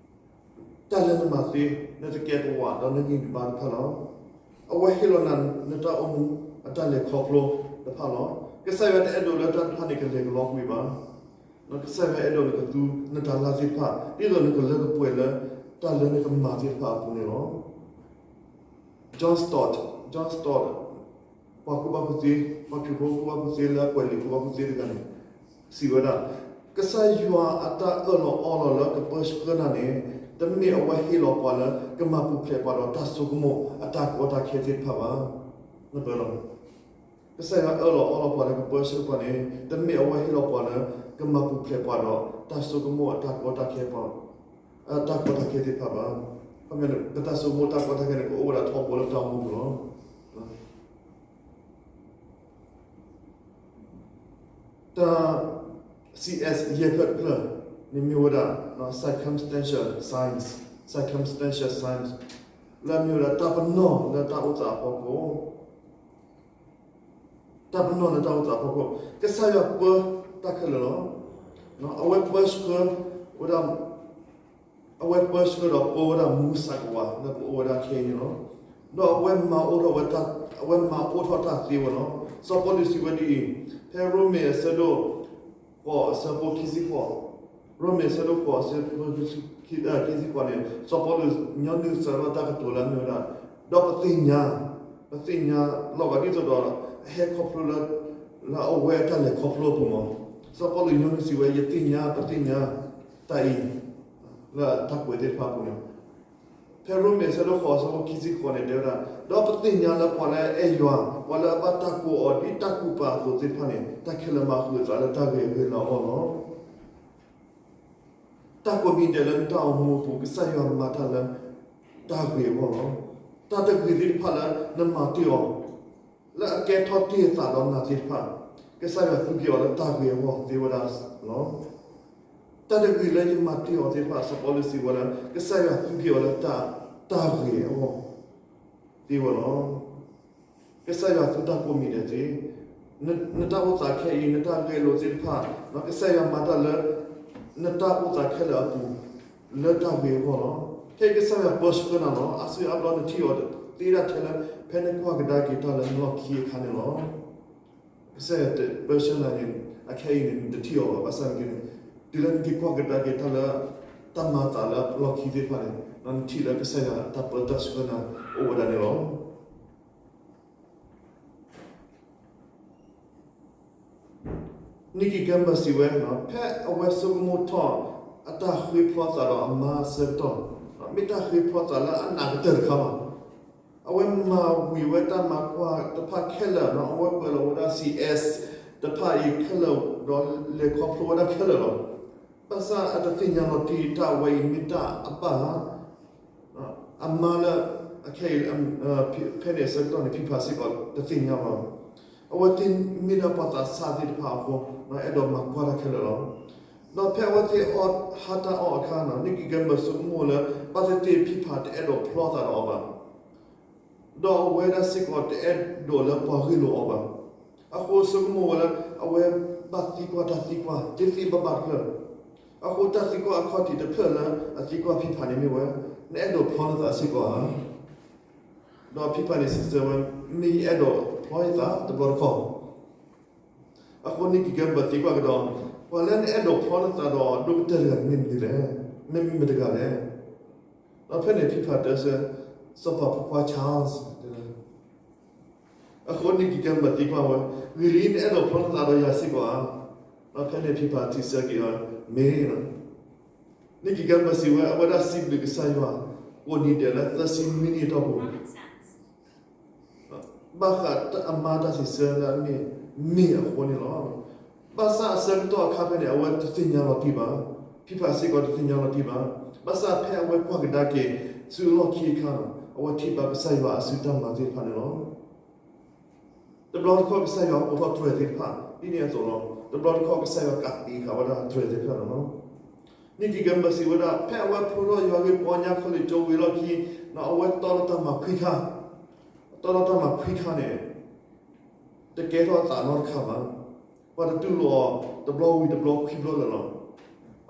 တၢ်လၢနမၤသ့ နသကဲးပဝးဒီးနဂံၢ်နဘါတဖၣ်လီၤ. အဝဲဟ့ၣ်လီၤနၤနတၢ်အိၣ်မူအတၢ်လဲၤခီဖျိတဖၣ်လီၤ. ကစၢ်ယွၤတအဲၣ်ဒိးလၢတၢ်တဖၣ်န့ၣ်ကလဲၤကလီကွံာ်ဘၣ်. ကစၢ်ယွၤအဲၣ်ဒိးနကသူနတၢ်လၢသ့ၣ်တဖၣ် ဒ်သိးနကလၢကပှဲၤလၢတၢ်လၢနကမၤသ့ၣ်တဖၣ်အပူၤန့ၣ်လီၤ. John Stott, John Stott, ပှၤကူၣ်ဘၣ်ကူၣ်သ့, ပှၤခရံာ်ဖိကူၣ်ဘၣ်ကူၣ်သ့လၢအကွဲးလံာ်ကူၣ်ဘၣ်ကူၣ်သ့တဂၤန့ၣ် စံးဝဲဒၣ်, ကစၢ်ယွၤအတၢ်အၢၣ်လီၤအီလီၤလၢကပၢဆှၢနၤန့ၣ် တမ့ၢ်အဝဲဟ့ၣ်လီၤပှၤလၢကမၤပူၤဖျဲးပှၤဒီးတၢ်ဆိကမိၣ်အတၢ်ကီတၢ်ခဲသ့ၣ်တဖၣ်ဘၣ်. ကစၢ်ယွၤအၢၣ်လီၤအီလီၤပှၤလၢကပၢဆှၢပှၤန့ၣ် တမ့ၢ်အဝဲဟ့ၣ်လီၤပှၤလၢကမၤပူၤဖျဲးပှၤဒီးတၢ်ဆိကမိၣ်အတၢ်ကီတၢ်ခဲ တၢ်ကီတၢ်ခဲသ့ၣ်တဖၣ်ဘၣ်. ခီပညီန့ၣ် ပတၢ်ဆိကမိၣ်တၢ်ကီတၢ်ခဲန့ၣ် ကအိၣ်ဝဲဒၣ်ထီဘိလၢပတၢ်အိၣ်မူပူၤလီၤ. တၢ် C S ယဲၢ်ဖျၢၣ်တဖျၢၣ်န့ၣ်မ့ၢ်ဝဲဒၣ် circumstantial signs, circumstantial signs လၢအမ့ၢ်ဝဲဒၣ်တၢ်ပနီၣ်လၢတၢ်အိၣ်သးအဖီခိၣ် တၢ်ပနီၣ်လၢတၢ်အိၣ်သးအဖီခိၣ် ကစၢ်ယွၤပၢတၢ်ခဲလၢာ်လီၤ. အဝဲပၢဆှၢဝဲဒၣ် အဝဲပၢဆှၢဒီးပၢဝဲဒၣ်မူစၢ်ကဝၤလၢပအိၣ်ဝဲဒၣ်ခဲအံၤန့ၣ်လီၤ. ဒီးအဝဲမၤအိၣ်ထီၣ်ဝဲ အဝဲမၤအိၣ်ထီၣ်တၢ်သ့ဝဲလီၤ. စီၤပီလူးစံးဝဲဒ်အံၤ, ဖဲရိမ့ၤအဆၢဒိၣ်ဃိးအဆၢဖိခံဆံဃိး, ရိမ့ၤအဆၢဒိၣ်ဃိးအဆၢဖိခံဆံဃိးန့ၣ် စီၤပီလူးညီနုၢ်စၢၤထီၣ်တၢ်ကတိၤလၢအမ့ၢ်ဝဲဒၣ်, ဒီးပသ့ၣ်ညါ, ပသ့ၣ်ညါလီၤဂာ်ဒ်သိးဒီး အဟဲခီဖျိလၢ လၢအဝဲအတၢ်လဲၤခီဖျိအပူၤမး. စီၤပီလူးညီနုၢ်စံးဝဲ ယသ့ၣ်ညါ ပသ့ၣ်ညါတၢ်အံၤ လၢတၢ်ကွဲးသ့ၣ်တဖၣ်အပူၤန့ၣ် ဖဲရိမ့ၤအဆၢဒိၣ်ဃိးအဆၢဖိခံဆံဃိးန့ၣ် တဲဝဲဒၣ်, ဒီးပသ့ၣ်ညါလၢပှၤလၢအအဲၣ်ယွၤ, ပှၤလၢအဘၣ်တၢ်ကိးအီၤဒ်တၢ်ကူၣ်ပာ်အသိးသ့ၣ်တဖၣ်န့ၣ် တၢ်ခဲလၢာ်မၤဃုာ်အသးလၢတၢ်ဂ့ၤအဂ့ၤလၢအဂီၢ်လီၤ. တၢ်ကိးမံၤဒဲးလၢနတၢ်အိၣ်မူအပူၤ ကစၢ်ယွၤမၤတၢ်လၢတၢ်ဂ့ၤအဂီၢ်လီၤ. တၢ်တဂ့ၤသ့ၣ်တဖၣ်လၢနမၤတ့ၢ်အီၤ လၢအကဲထီၣ်တ့ၢ်အသးဒီးနၤသ့ၣ်တဖၣ်, ကစၢ်ယွၤသူက့ၤအီၤလၢတၢ်ဂ့ၤအဂီၢ်သ့ဝဲဒၣ်လီၤ. တၢ်တဂ့ၤလၢယမၤတ့ၢ်အီၤသ့ၣ်တဖၣ် စီၤပီလူးစံးဝဲလၢ ကစၢ်ယွၤသူက့ၤအီၤလၢတၢ်, တၢ်ဂ့ၤအဂီၢ်သ့ဝဲလီၤ. ကစၢ်ယွၤသူတၢ်ကိးမံၤဒဲးသ့, နတၢ်အိၣ်သးခဲအံၤ နတၢ်ဂဲၤလိာ်သ့ၣ်တဖၣ်, ကစၢ်ယွၤမၤတၢ်လၢ နတၢ်အိၣ်သးခဲလၢာ်အပူၤ လၢတၢ်ဂ့ၤအဂီၢ်လီၤ. ခဲအံၤကစၢ်ယွၤပၢဆှၢနၤလီၤ. အါစုအါဘျီနထံၣ်အီၤသ့ဒၣ်ထဲလၢ ဖဲနကွၢ်ကဒါက့ၤတၢ်လၢနလီၢ်ခံအခါန့ၣ်လီၤ. ကစၢ်ယွၤပၢဆှၢနၤန့ၣ် အခဲအံၤန့ၣ် နတထံၣ်အီၤဘၣ်. ဘၣ်ဆၣ်န့ၣ်က့န့ၣ် တုၤလၢနက့ၤကွၢ်ကဒါက့ၤတၢ်လၢ တၢ်မၤအသးလၢလီၢ်ခံသ့ၣ်တဖၣ်န့ၣ် နထံၣ်လၢကစၢ်ယွၤတၢ်ပၢတၢ်ဆှၢနၤအိၣ်ဝဲဒၣ်န့ၣ်လီၤ. Nicky Gumbel စံးဝဲ, ဖဲအဝဲဆိကမိၣ်ထီၣ်အတၢ်ဃ့ဖျီသးဒီးအမါအဆၢကတီၢ်, မ့ၢ်တၢ်ဃ့ဖျီသးလၢအနးကတၢၢ်တခါလီၤ. အဝဲမၤဝံၤဝဲတၢ်မၤကွၢ်တဖၣ်ခဲလၢာ်, အဝဲကွဲးလီၤဝဲဒၣ် C S တဖၣ်အံၤခဲလၢာ် ဒီးလဲၤခီဖျိဝဲဒၣ်ခဲလၢာ်လီၤ. ဘၣ်ဆၣ်အတသ့ၣ်ညါလီၤတံၢ်တၢ်အဝဲအံၤမ့ၢ်တၢ်အဘၣ်ဧါ အမါလၢ အခဲအံၤ ဖဲန့ၣ်အဆၢကတီၢ်န့ၣ် ဖံဖၤစ့ၢ်ကီးတသ့ၣ်ညါဘၣ်. အဝဲသ့ၣ်မ့ၢ်ဒၣ်ပှၤသးစၢ်သ့ၣ်တဖၣ်အဃိ အဲၣ်ဒိးမၤကွၢ်တၢ်ခဲလၢာ်လီၤ. ဒီးဖဲအဝဲသ့ၣ်အီၣ်ဟါတၢ်အီၣ်အခါန့ၣ် Nicky Gumbel ဆိကမိၣ်လၢ ဘၣ်သ့ၣ်သ့ၣ်ဖံဖၤတအဲၣ်ဒိးဖျီသးဒီးအီၤဘၣ် ဒီးအဝဲဒၣ်စ့ၢ်ကီးတအဲၣ်ဒိးလၢပှၤဂ့ၢ်လိာ်အီၤဘၣ်. အဃိဆိကမိၣ်ဝဲလၢ အဝဲဘၣ်သံကွၢ်တၢ်သံကွၢ် သ့သ့ဘၣ်ဘၣ်တဖျၢၣ်. အဃိတၢ်သံကွၢ်အခီၣ်ထံးတဖျၢၣ်လၢအသံကွၢ်ဖံဖၤန့ၣ်မ့ၢ်ဝဲ, နအဲၣ်ဒိးဖျီနသးစ့ၢ်ကီးဧါ. ဒီးဖံဖၤန့ၣ်စံးဆၢဝဲ, မ့ၢ်ယအဲၣ်ဒိးဖျီယသးတဘျီတခီၣ် အဃိ Nicky Gumbel သံကွၢ်ကဒီး, ပှၤလၢနအဲၣ်ဒိးဖျီနသးဒီးအီၤဒိၣ်ကတၢၢ်တဂၤန့ၣ်မ့ၢ်မနုၤလဲၣ်, မ့ၢ်မတဂၤလဲၣ်. ဒီးဖဲန့ၣ်ဖံဖၤတဲဆၢ, စီၤပၤဖိခွါ Charles တဲဝဲ. အဃိ Nicky Gumbel သံကွၢ်ဝဲ, ဂ့ၤလံ နအဲၣ်ဒိးဖျီနသးဒီးယၤစ့ၢ်ကီးဧါ. ဒီးဖဲန့ၣ်ဖံဖၤထံၣ်ဆၢက့ၤအီၤ, မ့ၢ် Nicky Gumbel စံးဝဲ အဝဲဒၣ်စံးဘျုးကစၢ်ယွၤ ကိးနံၤဒဲးလၢသၢဆံနွံနံၣ်အတီၢ်ပူၤ ဘၣ်ဃးအမါတၢ်စံးဆၢလၢအမ့ၢ်မ့ၢ်အဃိန့ၣ်လီၤ. ဘၣ်ဆၣ်အဆၢကတီၢ်အခါဖဲန့ၣ် အဝဲတသ့ၣ်ညါလီၤတံၢ်ဘၣ်, ဖံဖၤစ့ၢ်ကီးတသ့ၣ်ညါလီၤတံၢ်ဘၣ်. ဘၣ်ဆၣ်ဖဲအဝဲကွၢ်ကဒါက့ၤ ဆူအလီၢ်ခံအခါန့ၣ် အဝဲထံၣ်ဘၣ်ကစၢ်ယွၤအစုတၢ်မၤသ့ၣ်တဖၣ်န့ၣ်လီၤ. တဘျီတခီၣ်ကစၢ်ယွၤအိးထီၣ်တြဲၤသ့ၣ်တဖၣ် ဒ်န့ၣ်အသိးလီၤ. တဘျီတခီၣ်ကစၢ်ယွၤကးတံာ်ဃာ်ဝဲဒၣ်တြဲၤသ့ၣ်တဖၣ်န့ၣ်လီၤ. Nicky Gumbel စံးဝဲဒၣ် ဖဲအဝဲဖျိထီၣ်ယွၤဂ့ၢ်ပီညါခီလ့ၣ်ကၠိဝံၤအလီၢ်ခံ အဝဲတီထီၣ်တၢ်မၤခွံခါ, တီထီၣ်တၢ်မၤခွံခါန့ၣ် တကဲထီၣ်အသးနီတခါဘၣ်. ပှၤတတူၢ်လိာ်အီၤတဘျီဝံၤတဘျီခွံဘျီလၢာ်လီၤ.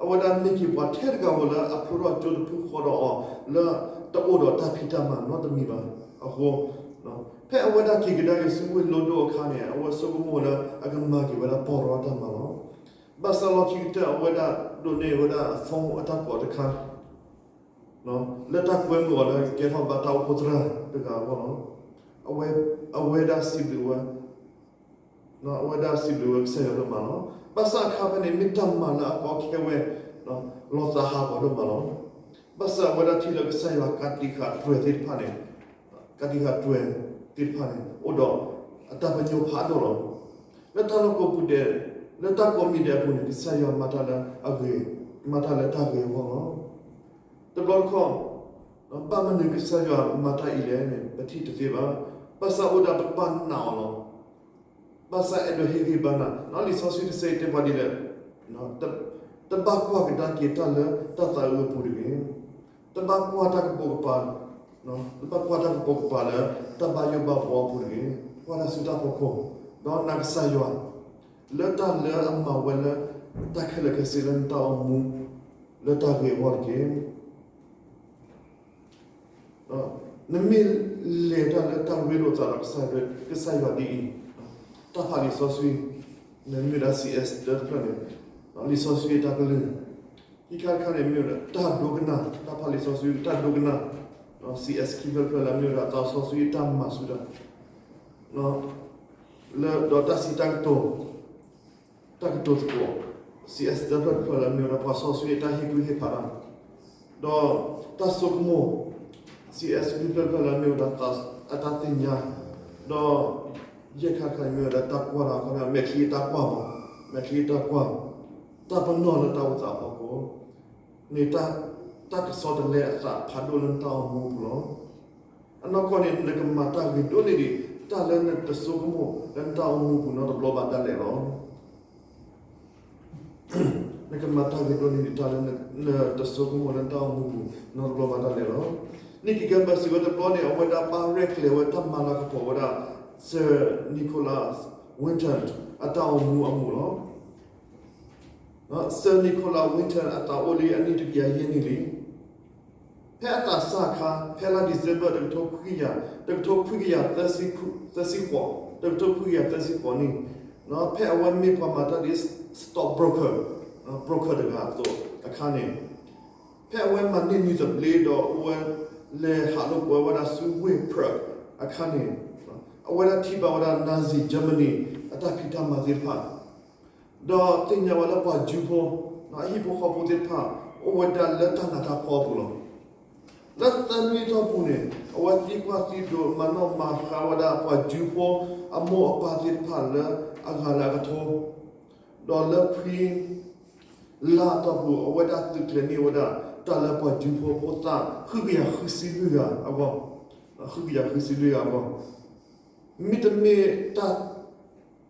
အဝဲဒၣ်မ့ၢ်က့ၤပှၤထဲတဂၤဧိၤလၢအဖျိထီၣ်ကၠိတဖုဃီဒီးအီၤ လၢတအိၣ်ဒီးတၢ်ဖံးတၢ်မၤနီတမံၤဘၣ်. အဃိ ဖဲအဝဲဒၣ်က့ၤကဒါက့ၤဆူဝ့ၢ်လိဒိၣ်အခါန့ၣ် အဝဲဆိကမိၣ်လၢအကမၤက့ၤဝဲဒၣ်ပီၢ်ရီတၢ်မၤလီၤ. ဘၣ်ဆၣ်လီၢ်ခံကတၢၢ် အဝဲဒၣ်ဒိးန့ၢ်ဝဲဒၣ် phone အတၢ်ကိးတခါ လၢတၢ်ကွဲမုာ်အီၤလၢကကဲထီၣ်ဘၣ်တၢ်အိၣ်ဖှိၣ်သရၣ်တဂၤအဂီၢ်လီၤ. အဝဲဒၣ်စံးဘျုးဝဲ အဝဲဒၣ်စံးဘျုးဝဲကစၢ်ယွၤဒိၣ်မးလီၤ. ဘၣ်ဆၣ်အခါဖဲန့ၣ် မ့ၢ်တၢ်မၤလၢအကီခဲဝဲ လီၤသးဟးဂီၤဒိၣ်မးလီၤ. ဘၣ်ဆၣ်အဝဲဒၣ်ထံၣ်လၢကစၢ်ယွၤကးတံာ်ဃာ်တြဲၤသ့ၣ်တဖၣ်န့ၣ် ကးတံာ်ဃာ်တြဲၤသ့ၣ်တဖၣ်န့ၣ် အိၣ်ဒီးအတၢ်ပညိၣ်ဖးဒိၣ်လီၤ. လၢတၢ်လီၢ်ကိးပူၤဒဲး လၢတၢ်ကိးမံၤဒဲးအပူၤန့ၣ် ကစၢ်ယွၤမၤတၢ်လၢအဂ့ၤ, မၤတၢ်လၢတၢ်ဂ့ၤအဂီၢ်လီၤ. တဘျီတခီၣ် ဘၣ်မနုၤကစၢ်ယွၤမၤတၢ်အံၤလဲၣ်န့ၣ် ပထံၣ်တသ့ဘၣ်. ဘၣ်ဆၣ်အိၣ်ဒၣ်ပကဘၣ်နာ်အီၤလီၤ. ဘၣ်ဆၣ်အဲၣ်ဒိးဟ့ၣ်ဂံၢ်ဘါနၤ, လံာ်စီဆှံတဆၢအံၤတဲပှၤဒ်လဲၣ်, တဘၣ်ကွၢ်ကဒါက့ၤတၢ်လၢတၢ်သးအုးအပူၤတဂ့ၤ, တဘၣ်ကွၢ်တၢ်ကပိာ်ကပၤ, တဘၣ်ကွၢ်တၢ်ကပိာ်ကပၤလၢတၢ်ဘၣ်ယိၣ်ဘၣ်ဘှီအပူၤတဂ့ၤ, ကွၢ်တၢ်စုတၢ်ဖီခိၣ်, ဒီးနာ်ကစၢ်ယွၤ လၢတၢ်လၢအမၤဝဲလၢ တၢ်ခဲလၢာ်ခဲဆ့လၢနတၢ်အိၣ်မူ လၢတၢ်ဂ့ၤအဂီၢ်တက့ၢ်. နမ့ၢ်လဲၤတၢ်လၢတၢ်ရ့လိာ်သးဒီးကစၢ်ယွၤဒ်အံၤ, တၢ်ဖးလံာ်စီဆှံ နမ့ၢ်ဝဲဒၣ် စီအ့း တဖျၢၣ်န့ၣ်, လံာ်စီဆှံအတၢ်ကလုၢ်, ခံခါတခါန့ၣ်မ့ၢ်ဝဲဒၣ်တၢ်ဒိကနၣ်, တၢ်ဖးလံာ်စီဆှံတၢ်ဒိကနၣ်, စီအ့း ခံဖျၢၣ်တဖျၢၣ်လၢအမ့ၢ်ဝဲဒၣ်သးစီဆှံအတၢ်မၤဆူၣ်တၢ် လၢဒီးတၢ်စံးတၢ်ကတိၤ, တၢ်ကတိၤသကိး, စီအ့း တဖျၢၣ်တဖျၢၣ်လၢအမ့ၢ်ဝဲဒၣ်ပှၤစီဆှံအတၢ်ဟ့ၣ်ကူၣ်ဟ့ၣ်ဖးတၢ်, ဒီးတၢ်ဆိကမိၣ်, စီအ့း လွံၢ်ဖျၢၣ်တဖျၢၣ်လၢအမ့ၢ်ဝဲဒၣ်အတၢ်သ့ၣ်ညါ, ဒီးယဲၢ်ခါတခါန့ၣ်မ့ၢ်ဝဲဒၣ်တၢ်ကွၢ်တၢ်, မဲာ်ချံအတၢ်ကွၢ်မး, မဲာ်ချံအတၢ်ကွၢ်, တၢ်ပနီၣ်လၢတၢ်အိၣ်သးအဖီခိၣ်န့ၣ် တၢ်ကဆီတလဲအသးဖးဒိၣ်လၢနတၢ်အိၣ်မူအပူၤလီၤ. အနီၢ်ကီၢ်န့ၣ် နကမၤတၢ်ဂ့ၤဒိၣ်န့ၢ်ဒံး တၢ်လၢနတဆိကမိၣ်လၢနတၢ်အိၣ်မူအပူၤနီတဘျီဘၣ်ဒၣ်လဲာ်လီၤ. နကမၤတၢ်ဂ့ၤဒိၣ်န့ၢ်ဒံးတၢ်လၢနတဆိကမိၣ်လၢနတၢ်အိၣ်မူအပူၤနီတဘျီဘၣ်ဒၣ်လဲာ်လီၤ. နံၣ်ကကဲဘၢစံးဝဲတဘျီန့ၣ် အဝဲဒၣ်ဘၣ်ရဲၣ်ကျဲၤဝဲတၢ်မၤလၤကပီၤဝဲဒၣ် Sir Nicholas Winton အတၢ်အိၣ်မူအမူးလီၤ. Sir Nicholas Winton အသးအိၣ်လံအနံၣ်တကယၤယဲၢ်နံၣ်လံ. ဖဲအသးစၢ်အခါ ဖဲလါ December တကထိခွံကယၤ, တကထိခွံကယၤသၢဆံဃိး, တကထိခွံကယၤသၢဆံဃိးနံၣ်, ဖဲအဝဲမ့ၢ်ပှၤမၤတၢ်ဒ် stock broker, broker တဂၤအသိးအခါန့ၣ်, ဖဲအဝဲမၤန့ၢ်နံၤသဘျ့ဒီးအဝဲလဲၤဟးလိာ်ကွဲဝဲဒၣ်ဆူဝ့ၢ် Prague အခါန့ၣ်, အဝဲဒၣ်ထံၣ်ဘၣ်ဝဲဒၣ် Nazi Germany အတၢ်ဖံးတၢ်မၤသ့ၣ်တဖၣ် ဒီးသ့ၣ်ညါဝဲလၢပှၤကၠူဖိ, အဟံၣ်ဖိဃီဖိသ့ၣ်တဖၣ် အိၣ်ဝဲဒၣ်လၢတၢ်နးတၢ်ဖှီၣ်အပူၤလီၤ. လၢသၢနွံအတီၢ်ပူၤန့ၣ် အဝဲသံကွၢ်သံဒိးမၤနီၣ်မၤဃါဝဲဒၣ်ပှၤကၠူဖိအမိၢ်အပၢ်သ့ၣ်တဖၣ်လၢအဂၤလၢအကထိ, ဒီးလၢခွံလါအတီၢ်ပူၤ အဝဲဒၣ်သုးကျဲၤန့ၢ်ဝဲဒၣ်တၢ်လၢပှၤကၠူဖိဖိသၣ် ဃုကယၤဃုဆံလွံၢ်ဂၤအဂီၢ်, ဃုကယၤဃုဆံလွံၢ်ဂၤအဂီၢ် မ့တမ့ၢ်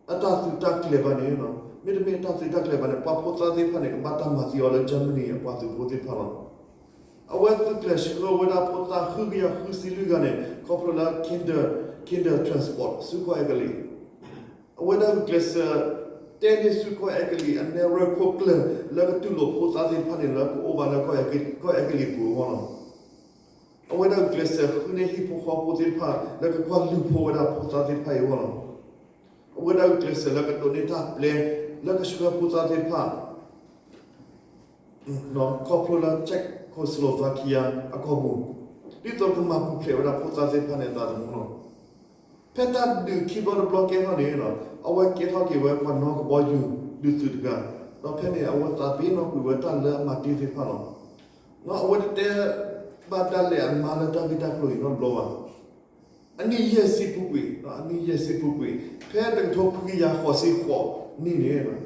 အတၢ်သုးတၢ်ကျဲၤဘၣ်န့ၣ်, မ့တမ့ၢ်အတၢ်သုးတၢ်ကျဲၤဘၣ်န့ၣ် ပှၤဖိသၣ်သ့ၣ်တဖၣ်န့ၣ် ကဘၣ်တၢ်မၤသံအီၤလၢ Germany အပှၤသုးဖိသ့ၣ်တဖၣ်လီၤ. အဝဲသုးကျဲၤဆှၢဝဲဒၣ်ဖိသၣ်ဃုကယၤဃုဆံလွံၢ်ဂၤန့ၣ် ခီဖျိလၢ Kinder, Kinder Transport ဆူကီၢ်အဲကလံး, အဝဲဒၣ်ဂုာ်ကျဲးစၢး တဲန့ၢ်ဆူကီၢ်အဲကလံးအနဲၣ်ရွဲၣ်ခိၣ်ကျၢၢ်လၢကတူၢ်လိာ်ဖိသၣ်သ့ၣ်တဖၣ်န့ၣ် လၢကအိၣ်ဘၣ်လၢကီၢ်အဲကလံးပူၤအဂီၢ်လီၤ. အဝဲဒၣ်ဂုာ်ကျဲးစၢးဃုန့ၢ်ဟံၣ်ဖိဃီဖိသ့ၣ်တဖၣ် လၢကကွၢ်လုၢ်ဖိဝဲဒၣ်ဖိသၣ်သ့ၣ်တဖၣ်အံၤအဂီၢ်လီၤ. အဝဲဒၣ်ဂုာ်ကျဲးစၢးလၢကဒိးန့ၢ်တၢ်ပျဲ လၢကဆှၢဖိသၣ်သ့ၣ်တဖၣ် ခီဖျိလၢ Czechoslovakia အကီၢ်ပူၤ, ဒ်သိးကမၤပူၤဖျဲးဝဲဒၣ်ဖိသၣ်သ့ၣ်တဖၣ်န့ၣ်အသးသမူလီၤ. ဖဲတၢ်ဒုးခံဘျီတဘျီကဲထီၣ်န့ၣ်, အဝဲကဲထီၣ်က့ၤဝဲပှၤနီၣ်ကဘီယူၤဒုးသုးတဂၤ, ဒီးဖဲန့ၣ် အဝဲသးပ့ၤနီၣ်ကွံာ်ဝဲတၢ်လၢအမၤတ့ၢ်သ့ၣ်တဖၣ်လီၤ. အဝဲတတဲဘၣ်ဒၣ်လဲာ်အမါလၢတၢ်ဂ့ၢ်တၢ်ကျိၤအံၤနီတဘျီဘၣ်. အနံၣ်ယဲၢ်ဆံပူၤကွံာ်, အနံၣ်ယဲၢ်ဆံပူၤကွံာ်, ဖဲတကထိခွံကယၤဃိးဆံဃိးနံၣ်န့ၣ်,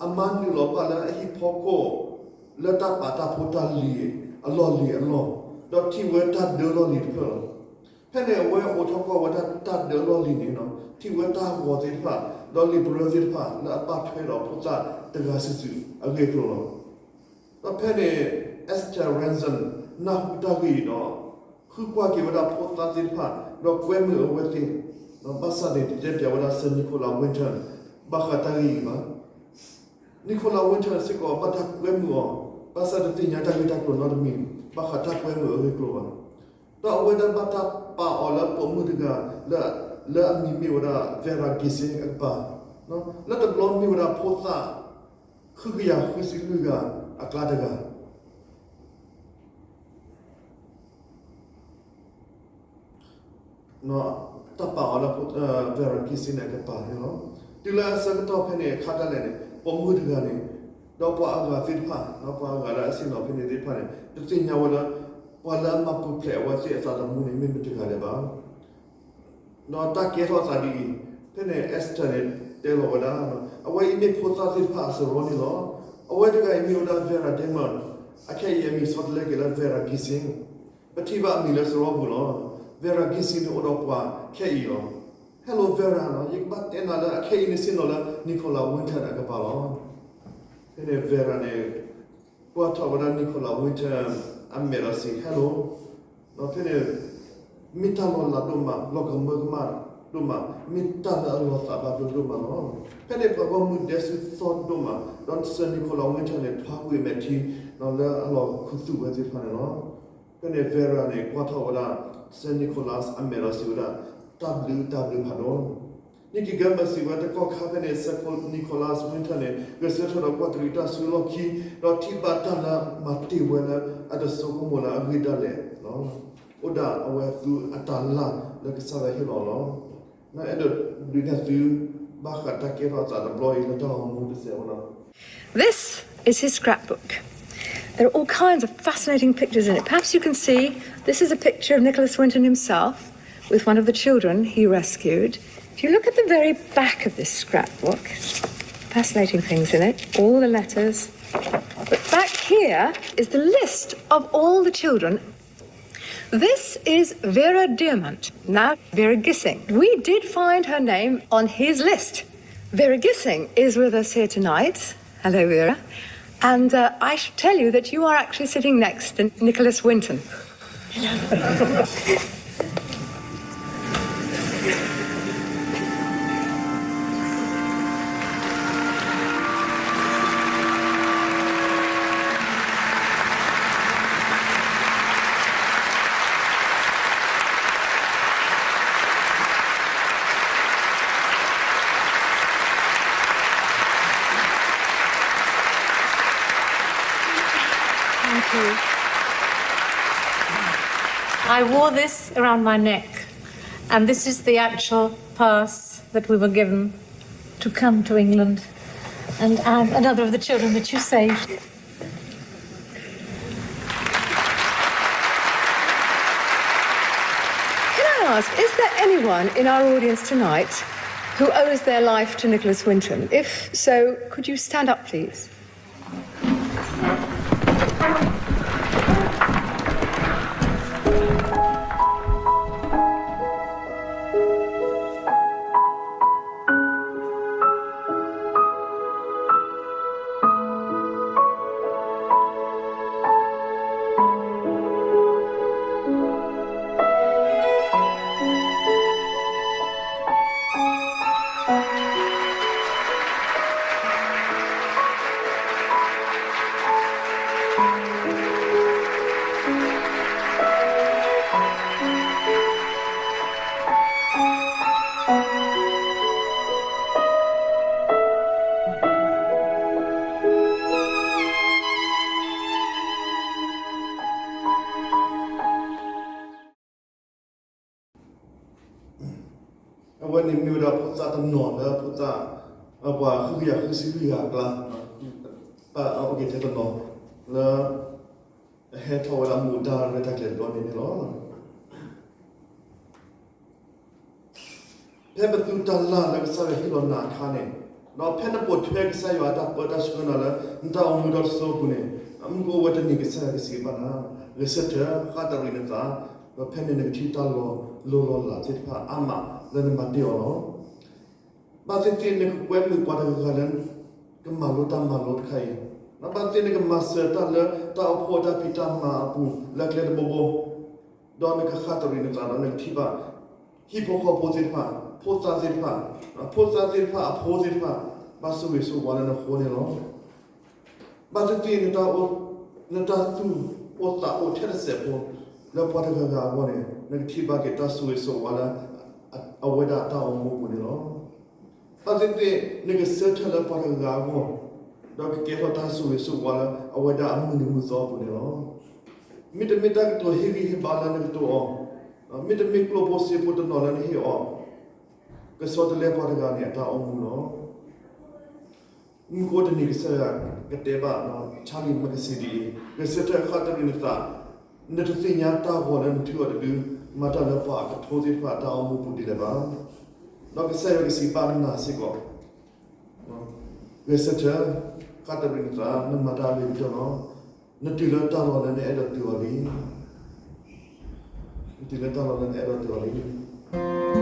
အမါနုာ်လီၤဘၣ်လၢအဟံၣ်ဖီခိၣ် လၢတၢ်ပာ်တၢ်ဖိတၢ်လံၤအလီၢ်လံၤအလီၢ်, ဒီးထံၣ်ဝဲတၢ်ဒၢလီၢ်လံၤတဖျၢၣ်လီၤ. ဖဲန့ၣ် အဝဲအိးထီၣ်ကွၢ်ဝဲဒၣ်တၢ်ဒၢလီၢ်လံၤန့ၣ်, ထံၣ်ဝဲတၢ်ဂီၤသ့ၣ်တဖၣ် ဒီးလံာ်ပရၢသ့ၣ်တဖၣ် လၢအဘၣ်ထွဲဒီးဖိသၣ်တဂၤစုာ်စုာ်အဂ့ၢ်အကျိၤလီၤ. ဒီးဖဲန့ၣ် Esther Rantzen နၢ်ဟူတၢ်ဂ့ၢ်အံၤဒီး ဃုကွၢ်က့ၤဝဲဒၣ်ဖိသၣ်သ့ၣ်တဖၣ် ဒီးကွဲမုာ်အဝဲသ့ၣ်, ဘၣ်ဆၣ်န့ၣ် တတဲပၠးဝဲဒၣ် Sir Nicholas Winton ဘၣ်ဃးတၢ်ဂ့ၢ်အံၤဘၣ်. Nicholas Winton စ့ၢ်ကီးဘၣ်တၢ်ကွဲမုာ်အီၤ, ဘၣ်ဆၣ်တသ့ၣ်ညါတၢ်ဂ့ၢ်တၢ်ကျိၤနီတမံၤ, ဘၣ်ဃးတၢ်ကွဲမုာ်အဂ့ၢ်အကျိၤဘၣ်. ဒီးအဝဲဒၣ်ဘၣ်တၢ်ပာ်အီၤလၢပိာ်မုၣ်တဂၤ လၢအမံၤမ့ၢ်ဝဲဒၣ် Vera Gissing အကပၤ, လၢတဘျီမ့ၢ်ဝဲဒၣ်ဖိသၣ် ဃုကယၤဃုဆံလွံၢ်ဂၤအကျါတဂၤ တၢ်ပာ်အီၤလၢ Vera Gissing န့ၣ် အကပၤန့ၣ်လီၤ. တုၤလၢအဆၢကတီၢ်ဖဲန့ၣ်အခါဒၣ်လဲာ်န့ၣ် ပိာ်မုၣ်တဂၤန့ၣ် ဒီးပှၤအဂၤသ့ၣ်တဖၣ် ပှၤအဂၤလၢအဆ့ၣ်နီၤဖဲန့ၣ်သ့ၣ်တဖၣ်န့ၣ် တသ့ၣ်ညါဝဲလၢ ပှၤလၢအမၤပူၤဖျဲးအဝဲသ့ၣ်အသးသမူန့ၣ် မ့ၢ်မတဂၤလၢၤဘၣ်. ဒီးတၢ်ကဲထီၣ်အသးဒ်အံၤ, ဖဲန့ၣ် Esther န့ၣ် တဲလီၤဝဲဒၣ်, အဝဲအံၤမ့ၢ်ဖိသၣ်သ့ၣ်တဖၣ်အစရီန့ၣ်လီၤ. အဝဲတဂၤအံၤမ့ၢ်ဝဲဒၣ် Vera Diamond, အခဲအံၤအမံၤဆီတလဲက့ၤလၢ Vera Gissing, ပထံၣ်ဘၣ်အမံၤလၢစရီပူၤလီၤ. Vera Gissing န့ၣ်အိၣ်ဒီးပှၤခဲအံၤလီၤ. Hello Vera လီၤ, ယကဘၣ်တဲနၤလၢအခဲအံၤနဆ့ၣ်နီၤလၢ Nicholas Winton အကပၤလီၤ. ဖဲန့ၣ် Vera န့ၣ် ကွၢ်ထီၣ်ဝဲဒၣ် Nicholas Winton အမဲာ်ဒီးစံး Hello, ဒီးဖဲန့ၣ် မ့ၢ်တၢ်လီၤလးဒိၣ်မး လီၤကမၢကမၣ်ဒိၣ်မး မ့ၢ်တၢ်လၢအလီၤသးဘၣ်ဒိဒိၣ်မးလီၤ. ဖဲန့ၣ်ပှၤဂီၢ်မုၢ်ဒဲဆူသီဒိၣ်မး ဒီး Sir Nicholas Winton န့ၣ် ထွါကွံာ်အမဲာ်ထံ ဒီးလၢအလီၤခူသူၣ်ဝဲသ့ၣ်တဖၣ်န့ၣ်လီၤ. ဖဲန့ၣ် Vera န့ၣ် ကွၢ်ထီၣ်ဝဲဒၣ် Sir Nicholas အမဲာ်ဒီးစံးဝဲဒၣ်, တၢ်ဘျုးတၢ်ဘျုးဖးဒိၣ် နံၣ်က့ၤကဲမၤစံးဝဲတကီၢ်ခါဖဲန့ၣ် Sir Nicholas Winton န့ၣ် ဂဲၤဆၢထၢၣ်ဒီးကွၢ်တရံးတၢ်ဆူလီၢ်ခံ ဒီးထံၣ်ဘၣ်တၢ်လၢမၤတ့ၢ်ဝဲလၢအတစိကမိၣ်လၢအဂ့ၢ်ဒၣ်လဲာ် အိၣ်ဒၣ်အဝဲအသူအတၤလၢ်လၢကစၢ်ယွၤဟ့ၣ်လီၤလီၤ. နအဲၣ်ဒိးဒုးနဲၣ်သု ဘၣ်ဃးတၢ်ကဲထီၣ်အသးတဘျီအံၤလၢတၢ်အိၣ်မူတစဲးဖိလီၤ. This is his scrapbook. There are all kinds of fascinating pictures in it. Perhaps you can see, this is a picture of Nicholas Winton himself with one of the children he rescued. If you look at the very back of this scrapbook, fascinating things in it, all the letters. But back here is the list of all the children. This is Vera Diamond, now Vera Gissing. We did find her name on his list. Vera Gissing is with us here tonight. Hello, Vera. And uh, I should tell you that you are actually sitting next to Nicholas Winton. Thank you. I wore this around my neck, and this is the actual pass that we were given to come to England, and I'm another of the children that you saved. Can I ask, is there anyone in our audience tonight who owes their life to Nicholas Winton? If so, could you stand up, please? အဝဲန့ၣ်မ့ၢ်ဝဲဒၣ်ဖိသၣ်တနီၤလၢဖိသၣ် ပှၤဃုကယၤဃုဆံလွံၢ်ဂၤအကျါ ပၢ်အီက့ၤထဲတနီၤ လၢ ဟဲထီၣ်ဝဲဒၣ်မူဒါရဲၣ်တၢ်ကျဲၤတဘျီန့ၣ်န့ၣ်လီၤ. ဖဲပသူတၤလၢ်လၢကစၢ်ယွၤဟ့ၣ်လီၤနၤအခါန့ၣ်, ဒီးဖဲနပိာ်ထွဲကစၢ်ယွၤအတၢ်ပၢတၢ်ဆှၢနၤလၢ နတၢ်အိၣ်မူဒီတစိၤအပူၤန့ၣ်, မုၢ်ကအိၣ်ဝဲတနံၤကစၢ်ယွၤကစံးဘၣ်နၤ, ဂဲၤဆၢထၢၣ်ဃၣ်တရံးနသး, ဒီးဖဲန့ၣ်နကထံၣ်တၢ်လီၤလိၤလီၤလးသ့ၣ်တဖၣ်အါမးလၢနမၤတ့ၢ်အီၤလီၤ. ဘၣ်သ့ၣ်သ့ၣ်နကကွဲမုာ်ပှၤတဂၤဂၤလၢ ကမၤလိတၢ်မၤလိတခါအံၤ, ဘၣ်သ့ၣ်နကမၤစၢၤတၢ်လၢတၢ်အိၣ်ဖှိၣ်အတၢ်ဖံးတၢ်မၤအပူၤလၢကျဲတဘိဘိ, ဒီးနကဃၣ်တရံးနသးဒီးနကထံၣ်ဘၣ် ဟံၣ်ဖိဃီဖိသ့ၣ်တဖၣ်, ဖိသၣ်သ့ၣ်တဖၣ်, ဖိသၣ်သ့ၣ်တဖၣ်အဖိသ့ၣ်တဖၣ် ဘၣ်ဆိၣ်ဂ့ၤဆိၣ်ဝါလၢနဃိန့ၣ်လီၤ. ဘၣ်သ့ၣ်သ့ၣ် နတၢ်သူၣ်အိၣ်သးအိၣ်ထဲတစဲးဖိလၢပှၤတဂၤဂၤအဂီၢ်န့ၣ်, နကထံၣ်ဘၣ်က့ၤတၢ်ဆိၣ်ဂ့ၤဆိၣ်ဝါလၢ အဝဲဒၣ်အတၢ်အိၣ်မူအပူၤန့ၣ်လီၤ. ဘၣ်သ့ၣ်သ့ၣ် နကဆၢထၢၣ်လၢပှၤတဂၤဂၤအဂီၢ်, ဒီးကကဲထီၣ်တၢ်ဆိၣ်ဂ့ၤဆိၣ်ဝါလၢအဝဲဒၣ်အမုၢ်နံၤမုၢ်သီအပူၤန့ၣ်လီၤ. မ့တမ့ၢ်တၢ်ကတိၤဟ့ၣ်ဂံၢ်ဟ့ၣ်ဘါလၢနကတိၤအီၤ, မ့တမ့ၢ်ကျိၣ်ဖိစ့ဖိတနီၤလၢနဟ့ၣ်အီၤ, ကဆီတလဲပှၤတဂၤန့ၣ်အတၢ်အိၣ်မူလီၤ. မုၢ်ကအိၣ်တနံၤကစၢ်ယွၤကတဲဘၣ် Charlie Mackay ဒ်အံၤ, ဂဲၤဆၢထၢၣ်ဃၣ်တရံးနသး, နတသ့ၣ်ညါတၢ်ဂီၤလၢနထုးအီၤတဒု, မၤတၢ်လၢပှၤအကထိသ့ၣ်တဖၣ်အတၢ်အိၣ်မူပူၤဒ်လဲၣ်ဘၣ်. ဒီးကစၢ်ယွၤကစံးဘၣ်နၤစ့ၢ်ကီး, ဂဲၤဆၢထၢၣ်, ဃၣ်တရံးနသး, နမၤတၢ်အဂ့ၤကတၢၢ်လီၤ. နတုၤလၢတၢ်လီၢ်လၢနအဲၣ်ဒိးတုၤအီၤလံ. နတုၤလၢတၢ်လီၢ်လၢနအဲၣ်ဒိးတုၤအီၤလံ.